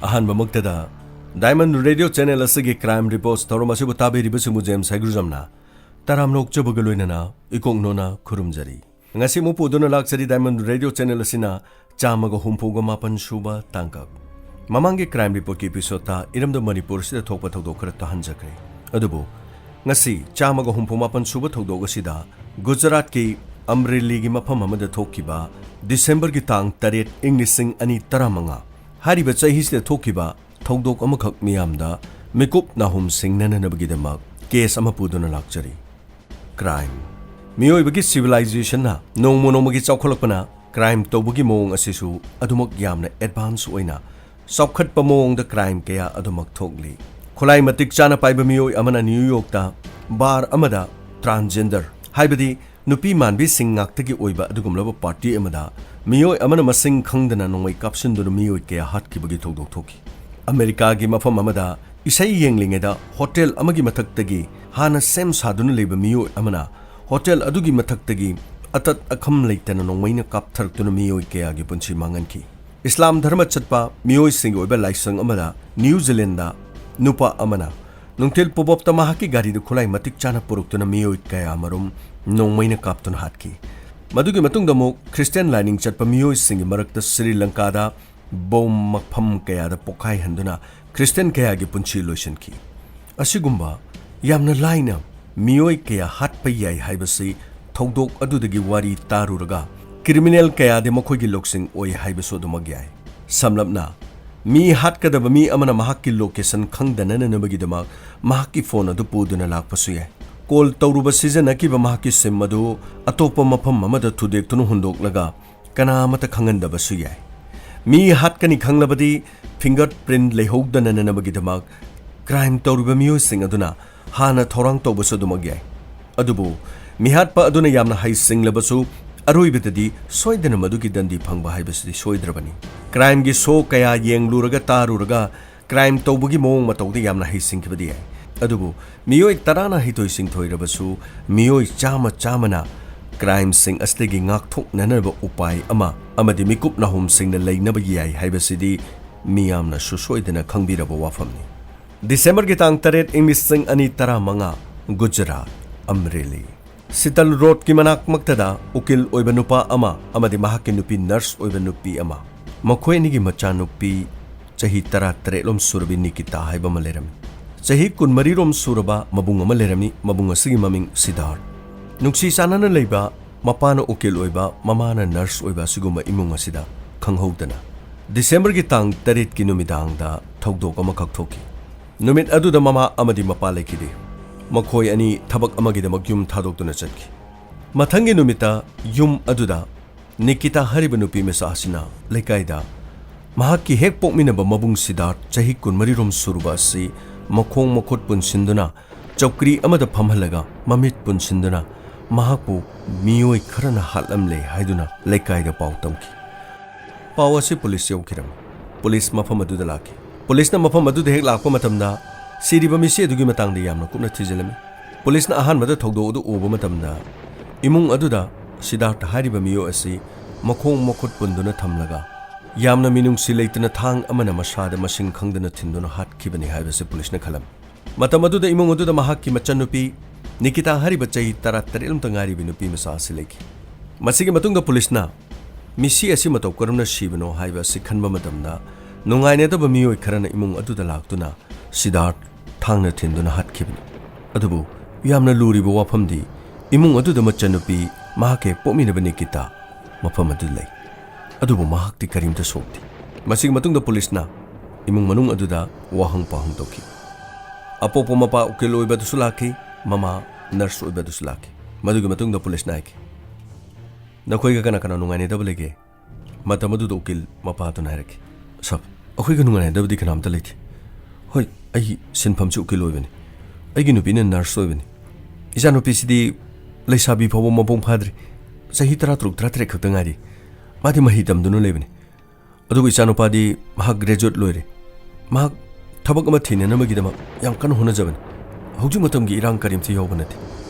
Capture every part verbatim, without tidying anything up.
ꯑꯍꯥꯟꯕꯃꯛꯇꯗ Diamond Radio Channel ꯑꯁꯤꯒꯤ Crime Reports ꯊꯧꯔꯝ ꯑꯁꯤꯕꯨ ꯇꯥꯕꯤꯔꯤꯕꯁꯤꯡꯕꯨ ꯖꯦꯝꯁ ꯍꯩꯒ꯭ꯔꯨꯖꯝꯅ ꯇꯔꯥꯝꯅ ꯑꯣꯛꯆꯕꯒ ꯂꯣꯏꯅꯅ ꯏꯀꯣꯛꯅꯣꯅ ꯈꯨꯔꯨꯝꯖꯔꯤ꯫ ꯉꯁꯤ ꯑꯃꯨꯛ ꯄꯨꯗꯨꯅ ꯂꯥꯛꯆꯔꯤ Diamond Radio Channel ꯑꯁꯤꯅ ꯆꯥꯝꯃꯒ ꯍꯨꯝꯐꯨꯒ ꯃꯥꯄꯟ ꯁꯨꯕ ꯇꯥꯡꯀꯛ꯫ ꯃꯃꯥꯡꯒꯤ Crime Report ꯀꯤ episode ꯇ ꯏꯔꯝꯗꯝ ꯃꯅꯤꯄꯨꯔ ꯑꯁꯤꯗ ꯊꯣꯛꯄ ꯊꯧꯗꯣꯛ ꯈꯔ ꯇꯥꯍꯟꯖꯈ꯭ꯔꯦ꯫ ꯑꯗꯨꯕꯨ ꯉꯁꯤ ꯆꯥꯝꯃꯒ ꯍꯨꯝꯐꯨ ꯃꯥꯄꯟ ꯁꯨꯕ ꯊꯧꯗꯣꯛ ꯑꯁꯤꯗ ꯒꯨꯖꯔꯥꯠꯀꯤ ꯑꯝꯔꯦꯂꯤꯒꯤ ꯃꯐꯝ ꯑꯃꯗ ꯊꯣꯛꯈꯤꯕ ꯗꯤꯁꯦꯝꯕꯔꯒꯤ ꯇꯥꯡ ꯇꯔꯦꯠ, ꯏꯪ ꯂꯤꯁꯤꯡ ꯑꯅꯤ ꯇꯔꯥꯃꯉꯥ ꯍꯥꯏꯔꯤꯕ ꯆꯍꯤꯁꯤꯗ ꯊꯣꯛꯈꯤꯕ ꯊꯧꯗꯣꯛ ꯑꯃꯈꯛ ꯃꯤꯌꯥꯝꯗ ꯃꯤꯀꯨꯞ ꯅꯥꯍꯨꯝ ꯁꯤꯡꯅꯅꯅꯕꯒꯤꯗꯃꯛ case ꯑꯃ ꯄꯨꯗꯨꯅ ꯂꯥꯛꯆꯔꯤ꯫ Crime꯫ ꯃꯤꯑꯣꯏꯕꯒꯤ civilization ꯅ ꯅꯣꯡꯃ ꯅꯣꯡꯃꯒꯤ ꯆꯥꯎꯈꯠꯂꯛꯄꯅ crime ꯇꯧꯕꯒꯤ ꯃꯑꯣꯡ ꯑꯁꯤꯁꯨ ꯑꯗꯨꯃꯛ ꯌꯥꯝꯅ advance ꯑꯣꯏꯅ ꯆꯥꯎꯈꯠꯄ ꯃꯑꯣꯡꯗ crime ꯀꯌꯥ ꯑꯗꯨꯃꯛ ꯊꯣꯛꯂꯤ꯫ ꯈꯨꯠꯂꯥꯏ ꯃꯇꯤꯛ ꯆꯥꯅ ꯄꯥꯏꯕ ꯃꯤꯑꯣꯏ ꯑꯃꯅ New York ꯇ bar ꯑꯃꯗ transgender, ꯍꯥꯏꯕꯗꯤ ꯅꯨꯄꯤ ꯃꯥꯟꯕꯤꯁꯤꯡ ꯉꯥꯛꯇꯒꯤ ꯑꯣꯏꯕ ꯑꯗꯨꯒꯨꯝꯂꯕ party ꯑꯃꯗ ꯃꯤꯑꯣꯏ ꯑꯃꯅ ꯃꯁꯤꯡ ꯈꯪꯗꯅ ꯅꯣꯡꯃꯩ ꯀꯥꯞꯁꯤꯟꯗꯨꯅ ꯃꯤꯑꯣꯏ ꯀꯌꯥ ꯍꯥꯠꯈꯤꯕꯒꯤ ꯊꯧꯗꯣꯛ ꯊꯣꯛꯈꯤ꯫ ꯑꯃꯦꯔꯤꯀꯥꯒꯤ ꯃꯐꯝ ꯑꯃꯗ ꯏꯁꯩ ꯌꯦꯡꯂꯤꯉꯩꯗ hotel ꯑꯃꯒꯤ ꯃꯊꯛꯇꯒꯤ ꯍꯥꯟꯅ ꯁꯦꯝ ꯁꯥꯗꯨꯅ ꯂꯩꯕ ꯃꯤꯑꯣꯏ ꯑꯃꯅ hotel ꯑꯗꯨꯒꯤ ꯃꯊꯛꯇꯒꯤ ꯑꯇꯠ ꯑꯈꯝ ꯂꯩꯇꯅ ꯅꯣꯡꯃꯩꯅ ꯀꯥꯞꯊꯔꯛꯇꯨꯅ ꯃꯤꯑꯣꯏ ꯀꯌꯥꯒꯤ ꯄꯨꯟꯁꯤ ꯃꯥꯡꯍꯟꯈꯤ꯫ ꯏꯁꯂꯥꯝ ꯙꯔꯃ ꯆꯠꯄ ꯃꯤꯑꯣꯏꯁꯤꯡꯒꯤ ꯑꯣꯏꯕ ꯂꯥꯏꯁꯪ ꯑꯃꯗ ꯅ꯭ꯌꯨ ꯖꯤꯂꯦꯟꯗ ꯅꯨꯄꯥ ꯑꯃꯅ ꯅꯨꯡꯊꯤꯜ ꯄꯨꯕꯞꯇ ꯃꯍꯥꯛꯀꯤ ꯒꯥꯔꯤꯗ ꯈꯨꯠꯂꯥꯏ ꯃꯇꯤꯛ ꯆꯥꯅ ꯄꯨꯔꯛꯇꯨꯅ ꯃꯤꯑꯣꯏ ꯀꯌꯥ ꯑꯃꯔꯣꯝ ꯅꯣꯡꯃꯩꯅ ꯀꯥꯞꯇꯨꯅ ꯍꯥꯠꯈꯤ꯫ ꯃꯗꯨꯒꯤ ꯃꯇꯨꯡꯗ ꯑꯃꯨꯛ ꯈ꯭ꯔꯤꯁꯇꯤꯌꯥꯟ ꯂꯥꯏꯅꯤꯡ ꯆꯠꯄ ꯃꯤꯑꯣꯏꯁꯤꯡꯒꯤ ꯃꯔꯛꯇ ꯁ꯭ꯔꯤ ꯂꯪꯀꯥꯗ bomb ꯃꯐꯝ ꯀꯌꯥꯗ ꯄꯣꯈꯥꯏꯍꯟꯗꯨꯅ ꯈ꯭ꯔꯤꯁꯇꯤꯌꯥꯟ ꯀꯌꯥꯒꯤ ꯄꯨꯟꯁꯤ ꯂꯣꯏꯁꯤꯟꯈꯤ꯫ ꯑꯁꯤꯒꯨꯝꯕ ꯌꯥꯝꯅ ꯂꯥꯏꯅ ꯃꯤꯑꯣꯏ ꯀꯌꯥ ꯍꯥꯠꯄ ꯌꯥꯏ ꯍꯥꯏꯕꯁꯤ ꯊꯧꯗꯣꯛ ꯑꯗꯨꯗꯒꯤ ꯋꯥꯔꯤ ꯇꯥꯔꯨꯔꯒ criminal ꯀꯌꯥꯗꯤ ꯃꯈꯣꯏꯒꯤ ꯂꯧꯁꯤꯡ ꯑꯣꯏ ꯍꯥꯏꯕꯁꯨ ꯑꯗꯨꯃꯛ ꯌꯥꯏ꯫ ꯁꯝꯂꯞꯅ, ꯃꯤ ꯍꯥꯠꯀꯗꯕ ꯃꯤ ꯑꯃꯅ ꯃꯍꯥꯛꯀꯤ location ꯈꯪꯗꯅꯅꯕꯒꯤꯗꯃꯛ ꯃꯍꯥꯛꯀꯤ phone ꯑꯗꯨ ꯄꯨꯗꯨꯅ ꯂꯥꯛꯄꯁꯨ ꯌꯥꯏ꯫ Call ꯇꯧꯔꯨꯕ ꯁꯤꯖꯤꯟꯅꯈꯤꯕ ꯃꯍꯥꯛꯀꯤ SIM ꯑꯗꯨ ꯑꯇꯣꯞꯄ ꯃꯐꯝ ꯑꯃꯗ ꯊꯨꯗꯦꯛꯇꯨꯅ ꯍꯨꯟꯗꯣꯛꯂꯒ ꯀꯅꯥ ꯑꯃꯠꯇ ꯈꯪꯍꯟꯗꯕꯁꯨ ꯌꯥꯏ꯫ ꯃꯤ ꯍꯥꯠꯀꯅꯤ ꯈꯪꯂꯕꯗꯤ fingerprint ꯂꯩꯍꯧꯗꯅꯅꯕꯒꯤꯗꯃꯛ crime ꯇꯧꯔꯤꯕ ꯃꯤꯑꯣꯏꯁꯤꯡ ꯑꯗꯨꯅ ꯍꯥꯟꯅ ꯊꯧꯔꯥꯡ ꯇꯧꯕꯁꯨ ꯑꯗꯨꯃꯛ ꯌꯥꯏ꯫ ꯑꯗꯨꯕꯨ ꯃꯤꯍꯥꯠꯄ ꯑꯗꯨꯅ ꯌꯥꯝꯅ ꯍꯩꯁꯤꯡꯂꯕꯁꯨ ꯑꯔꯣꯏꯕꯗꯗꯤ ꯁꯣꯏꯗꯅ ꯃꯗꯨꯒꯤ ꯗꯟꯗꯤ ꯐꯪꯕ ꯍꯥꯏꯕꯁꯤꯗꯤ ꯁꯣꯏꯗ꯭ꯔꯕꯅꯤ꯫ Crime ꯒꯤ show ꯀꯌꯥ ꯌꯦꯡꯂꯨꯔꯒ ꯇꯥꯔꯨꯔꯒ crime ꯇꯧꯕꯒꯤ ꯃꯑꯣꯡ ꯃꯇꯧꯗꯤ ꯌꯥꯝꯅ ꯍꯩꯁꯤꯡꯈꯤꯕꯗꯤ ꯌꯥꯏ꯫ ꯑꯗꯨꯕꯨ ꯃꯤꯑꯣꯏ ꯇꯔꯥꯅ ꯍꯩꯊꯣꯏ ꯁꯤꯡꯊꯣꯏꯔꯕꯁꯨ ꯃꯤꯑꯣꯏ ꯆꯥꯝꯃ ꯆꯥꯝꯃꯅ crime ꯁꯤꯡ ꯑꯁꯤꯗꯒꯤ ꯉꯥꯛꯊꯣꯛꯅꯅꯕ ꯎꯄꯥꯏ ꯑꯃ ꯑꯃꯗꯤ ꯃꯤꯀꯨꯞ ꯅꯥꯍꯨꯝꯁꯤꯡꯅ ꯂꯩꯅꯕ ꯌꯥꯏ ꯍꯥꯏꯕꯁꯤꯗꯤ ꯃꯤꯌꯥꯝꯅꯁꯨ ꯁꯣꯏꯗꯅ ꯈꯪꯕꯤꯔꯕ ꯋꯥꯐꯝꯅꯤ꯫ ꯗꯤꯁꯦꯝꯕꯔꯒꯤ ꯇꯥꯡ ꯇꯔꯦꯠ, ꯏꯪ ꯂꯤꯁꯤꯡ ꯑꯅꯤ ꯇꯔꯥꯃꯉꯥ, ꯒꯨꯖꯔꯥꯠ, ꯑꯝꯔꯦꯂꯤ꯫ ꯁꯤꯇꯜ ꯔꯣꯗꯀꯤ ꯃꯅꯥꯛꯃꯛꯇꯗ ꯎꯀꯤꯜ ꯑꯣꯏꯕ ꯅꯨꯄꯥ ꯑꯃ ꯑꯃꯗꯤ ꯃꯍꯥꯛꯀꯤ ꯅꯨꯄꯤ ꯅꯔꯁ ꯑꯣꯏꯕ ꯅꯨꯄꯤ ꯑꯃ, ꯃꯈꯣꯏ ꯑꯅꯤꯒꯤ ꯃꯆꯥꯅꯨꯄꯤ ꯆꯍꯤ ꯇꯔꯥꯇꯔꯦꯠꯂꯣꯝ ꯁꯨꯔꯕꯤ ꯅꯤꯀꯤꯇꯥ ꯍꯥꯏꯕ ꯑꯃ ꯂꯩꯔꯝꯃꯤ꯫ ꯆꯍꯤ ꯀꯨꯟꯃꯔꯤꯔꯣꯝ ꯁꯨꯔꯕ ꯃꯕꯨꯡ ꯑꯃ ꯂꯩꯔꯝꯃꯤ꯫ ꯃꯕꯨꯡ ꯑꯁꯤꯒꯤ ꯃꯃꯤꯡ ꯁꯤꯗꯥꯔꯊ꯫ ꯅꯨꯡꯁꯤ ꯆꯥꯟꯅꯅ ꯂꯩꯕ, ꯃꯄꯥꯅ ꯎꯀꯤꯜ ꯑꯣꯏꯕ, ꯃꯃꯥꯅ ꯅꯔꯁ ꯑꯣꯏꯕ ꯑꯁꯤꯒꯨꯝꯕ ꯏꯃꯨꯡ ꯑꯁꯤꯗ ꯈꯪꯍꯧꯗꯅ ꯗꯤꯁꯦꯝꯕꯔꯒꯤ ꯇꯥꯡ ꯇꯔꯦꯠꯀꯤ ꯅꯨꯃꯤꯗꯥꯡꯗ ꯊꯧꯗꯣꯛ ꯑꯃꯈꯛ ꯊꯣꯛꯈꯤ꯫ ꯅꯨꯃꯤꯠ ꯑꯗꯨꯗ ꯃꯃꯥ ꯑꯃꯗꯤ ꯃꯄꯥ ꯂꯩꯈꯤꯗꯦ꯫ ꯃꯈꯣꯏ ꯑꯅꯤ ꯊꯕꯛ ꯑꯃꯒꯤꯗꯃꯛ ꯌꯨꯝ ꯊꯥꯗꯣꯛꯇꯨꯅ ꯆꯠꯈꯤ꯫ ꯃꯊꯪꯒꯤ ꯅꯨꯃꯤꯠꯇ ꯌꯨꯝ ꯑꯗꯨꯗ ꯅꯤꯀꯤꯇꯥ ꯍꯥꯏꯔꯤꯕ ꯅꯨꯄꯤ ꯃꯆꯥ ꯑꯁꯤꯅ ꯂꯩꯀꯥꯏꯗ ꯃꯍꯥꯛꯀꯤ ꯍꯦꯛ ꯄꯣꯛꯃꯤꯟꯅꯕ ꯃꯕꯨꯡ ꯁꯤꯗꯥꯔꯊ, ꯆꯍꯤ ꯀꯨꯟꯃꯔꯤꯔꯣꯝ ꯁꯨꯔꯕ ꯑꯁꯤ, ꯃꯈꯣꯡ ꯃꯈꯨꯠ ꯄꯨꯟꯁꯤꯟꯗꯨꯅ ꯆꯧꯀ꯭ꯔꯤ ꯑꯃꯗ ꯐꯝꯍꯜꯂꯒ ꯃꯃꯤꯠ ꯄꯨꯟꯁꯤꯟꯗꯨꯅ ꯃꯍꯥꯛꯄꯨ ꯃꯤꯑꯣꯏ ꯈꯔꯅ ꯍꯥꯠꯂꯝꯂꯦ ꯍꯥꯏꯗꯨꯅ ꯂꯩꯀꯥꯏꯗ ꯄꯥꯎ ꯇꯝꯈꯤ꯫ ꯄꯥꯎ ꯑꯁꯤ ꯄꯨꯂꯤꯁ ꯌꯧꯈꯤꯔꯝꯃꯤ꯫ ꯄꯨꯂꯤꯁ ꯃꯐꯝ ꯑꯗꯨꯗ ꯂꯥꯛꯈꯤ꯫ ꯄꯨꯂꯤꯁꯅ ꯃꯐꯝ ꯑꯗꯨꯗ ꯍꯦꯛ ꯂꯥꯛꯄ ꯃꯇꯝꯗ ꯁꯤꯔꯤꯕ ꯃꯤꯁꯤ ꯑꯗꯨꯒꯤ ꯃꯇꯥꯡꯗ ꯌꯥꯝꯅ ꯀꯨꯞꯅ ꯊꯤꯖꯤꯜꯂꯝꯃꯤ꯫ ꯄꯨꯂꯤꯁꯅ ꯑꯍꯥꯟꯕꯗ ꯊꯧꯗꯣꯛ ꯑꯗꯨ ꯎꯕ ꯃꯇꯝꯗ ꯏꯃꯨꯡ ꯑꯗꯨꯗ ꯁꯤꯗꯥꯔꯊ ꯍꯥꯏꯔꯤꯕ ꯃꯤꯑꯣꯏ ꯑꯁꯤ ꯃꯈꯣꯡ ꯃꯈꯨꯠ ꯄꯨꯟꯗꯨꯅ ꯊꯝꯂꯒ ꯌꯥꯝꯅ ꯃꯤꯅꯨꯡꯁꯤ ꯂꯩꯇꯅ ꯊꯥꯡ ꯑꯃꯅ ꯃꯁꯥꯗ ꯃꯁꯤꯡ ꯈꯪꯗꯅ ꯊꯤꯟꯗꯨꯅ ꯍꯥꯠꯈꯤꯕꯅꯤ ꯍꯥꯏꯕꯁꯤ ꯄꯨꯂꯤꯁꯅ ꯈꯜꯂꯝꯃꯤ꯫ ꯃꯇꯝ ꯑꯗꯨꯗ ꯏꯃꯨꯡ ꯑꯗꯨꯗ ꯃꯍꯥꯛꯀꯤ ꯃꯆꯟꯅꯨꯄꯤ ꯅꯤꯀꯤꯇꯥ ꯍꯥꯏꯔꯤꯕ ꯆꯍꯤ ꯇꯔꯥꯇꯔꯦꯠꯂꯣꯝꯇ ꯉꯥꯏꯔꯤꯕꯤ ꯅꯨꯄꯤ ꯃꯆꯥ ꯑꯁꯤ ꯂꯩꯈꯤ꯫ ꯃꯁꯤꯒꯤ ꯃꯇꯨꯡꯗ ꯄꯨꯂꯤꯁꯅ ꯃꯤꯁꯤ ꯑꯁꯤ ꯃꯇꯧ ꯀꯔꯝꯅ ꯁꯤꯕꯅꯣ ꯍꯥꯏꯕ ꯑꯁꯤ ꯈꯟꯕ ꯃꯇꯝꯗ ꯅꯨꯡꯉꯥꯏꯅꯗꯕ ꯃꯤꯑꯣꯏ ꯈꯔꯅ ꯏꯃꯨꯡ ꯑꯗꯨꯗ ꯂꯥꯛꯇꯨꯅ ꯁꯤꯗꯥꯔꯊ ꯊꯥꯡꯅ ꯊꯤꯟꯗꯨꯅ ꯍꯥꯠꯈꯤꯕꯅꯤ꯫ ꯑꯗꯨꯕꯨ ꯌꯥꯝꯅ ꯂꯨꯔꯤꯕ ꯋꯥꯐꯝꯗꯤ ꯏꯃꯨꯡ ꯑꯗꯨꯗ ꯃꯆꯟꯅꯨꯄꯤ ꯃꯍꯥꯛꯀꯤ ꯍꯦꯛ ꯄꯣꯛꯃꯤꯟꯅꯕ ꯅꯤꯀꯤꯇꯥ ꯃꯐꯝ ꯑꯗꯨ ꯂꯩ꯫ ꯑꯗꯨꯕꯨ ꯃꯍꯥꯛꯇꯤ ꯀꯔꯤꯝꯇ ꯁꯣꯛꯇꯦ꯫ ꯃꯁꯤꯒꯤ ꯃꯇꯨꯡꯗ ꯄꯨꯂꯤꯁꯅ ꯏꯃꯨꯡ ꯃꯅꯨꯡ ꯑꯗꯨꯗ ꯋꯥꯍꯪ ꯄꯥꯎꯍꯪ ꯇꯧꯈꯤ꯫ ꯑꯄꯣꯛꯄ ꯃꯄꯥ ꯎꯀꯤꯜ ꯑꯣꯏꯕꯗꯨꯁꯨ ꯂꯥꯛꯈꯤ, ꯃꯃꯥ ꯅꯔꯁ ꯑꯣꯏꯕꯗꯨꯁꯨ ꯂꯥꯛꯈꯤ꯫ ꯃꯗꯨꯒꯤ ꯃꯇꯨꯡꯗ ꯄꯨꯂꯤꯁꯅ ꯍꯥꯏꯈꯤ, "ꯅꯈꯣꯏꯒ ꯀꯅꯥ ꯀꯅꯥ ꯅꯨꯡꯉꯥꯏꯅꯗꯕ ꯂꯩꯒꯦ?" ꯃꯇꯝ ꯑꯗꯨꯗ ꯎꯀꯤꯜ ꯃꯄꯥꯗꯨꯅ ꯍꯥꯏꯔꯛꯈꯤ, "ꯁꯥꯔ, ꯑꯩꯈꯣꯏꯒ ꯅꯨꯡꯉꯥꯏꯅꯗꯕꯗꯤ ꯀꯅꯥꯝꯇ ꯂꯩꯇꯦ꯫ ꯍꯣꯏ, ꯑꯩ ꯁꯤꯟꯐꯝꯁꯤ ꯎꯀꯤꯜ ꯑꯣꯏꯕꯅꯤ꯫ ꯑꯩꯒꯤ ꯅꯨꯄꯤꯅ ꯅꯔꯁ ꯑꯣꯏꯕꯅꯤ꯫ ꯏꯆꯥꯅꯨꯄꯤꯁꯤꯗꯤ ꯂꯩꯁꯥꯕꯤ ꯐꯥꯎꯕ ꯃꯄꯨꯡ ꯐꯥꯗ꯭ꯔꯤ꯫ ꯆꯍꯤ ꯇꯔꯥꯇꯔꯨꯛ, ꯇꯔꯥꯇꯔꯦꯠ ꯈꯛꯇ ꯉꯥꯏꯔꯤ꯫ ꯃꯥꯗꯤ ꯃꯍꯩ ꯇꯝꯗꯨꯅ ꯂꯩꯕꯅꯤ꯫ ꯑꯗꯨꯕꯨ ꯏꯆꯥꯅꯨꯄꯥꯗꯤ ꯃꯍꯥꯛ ꯒ꯭ꯔꯦꯖꯨꯋꯦꯠ ꯂꯣꯏꯔꯦ꯫ ꯃꯍꯥꯛ ꯊꯕꯛ ꯑꯃ ꯊꯤꯅꯅꯕꯒꯤꯗꯃꯛ ꯌꯥꯝ ꯀꯟꯅ ꯍꯣꯠꯅꯖꯕꯅꯤ꯫ ꯍꯧꯖꯤꯛ ꯃꯇꯝꯒꯤ ꯏꯔꯥꯡ ꯀꯔꯤꯝꯇ ꯌꯥꯎꯕ ꯅꯠꯇꯦ꯫"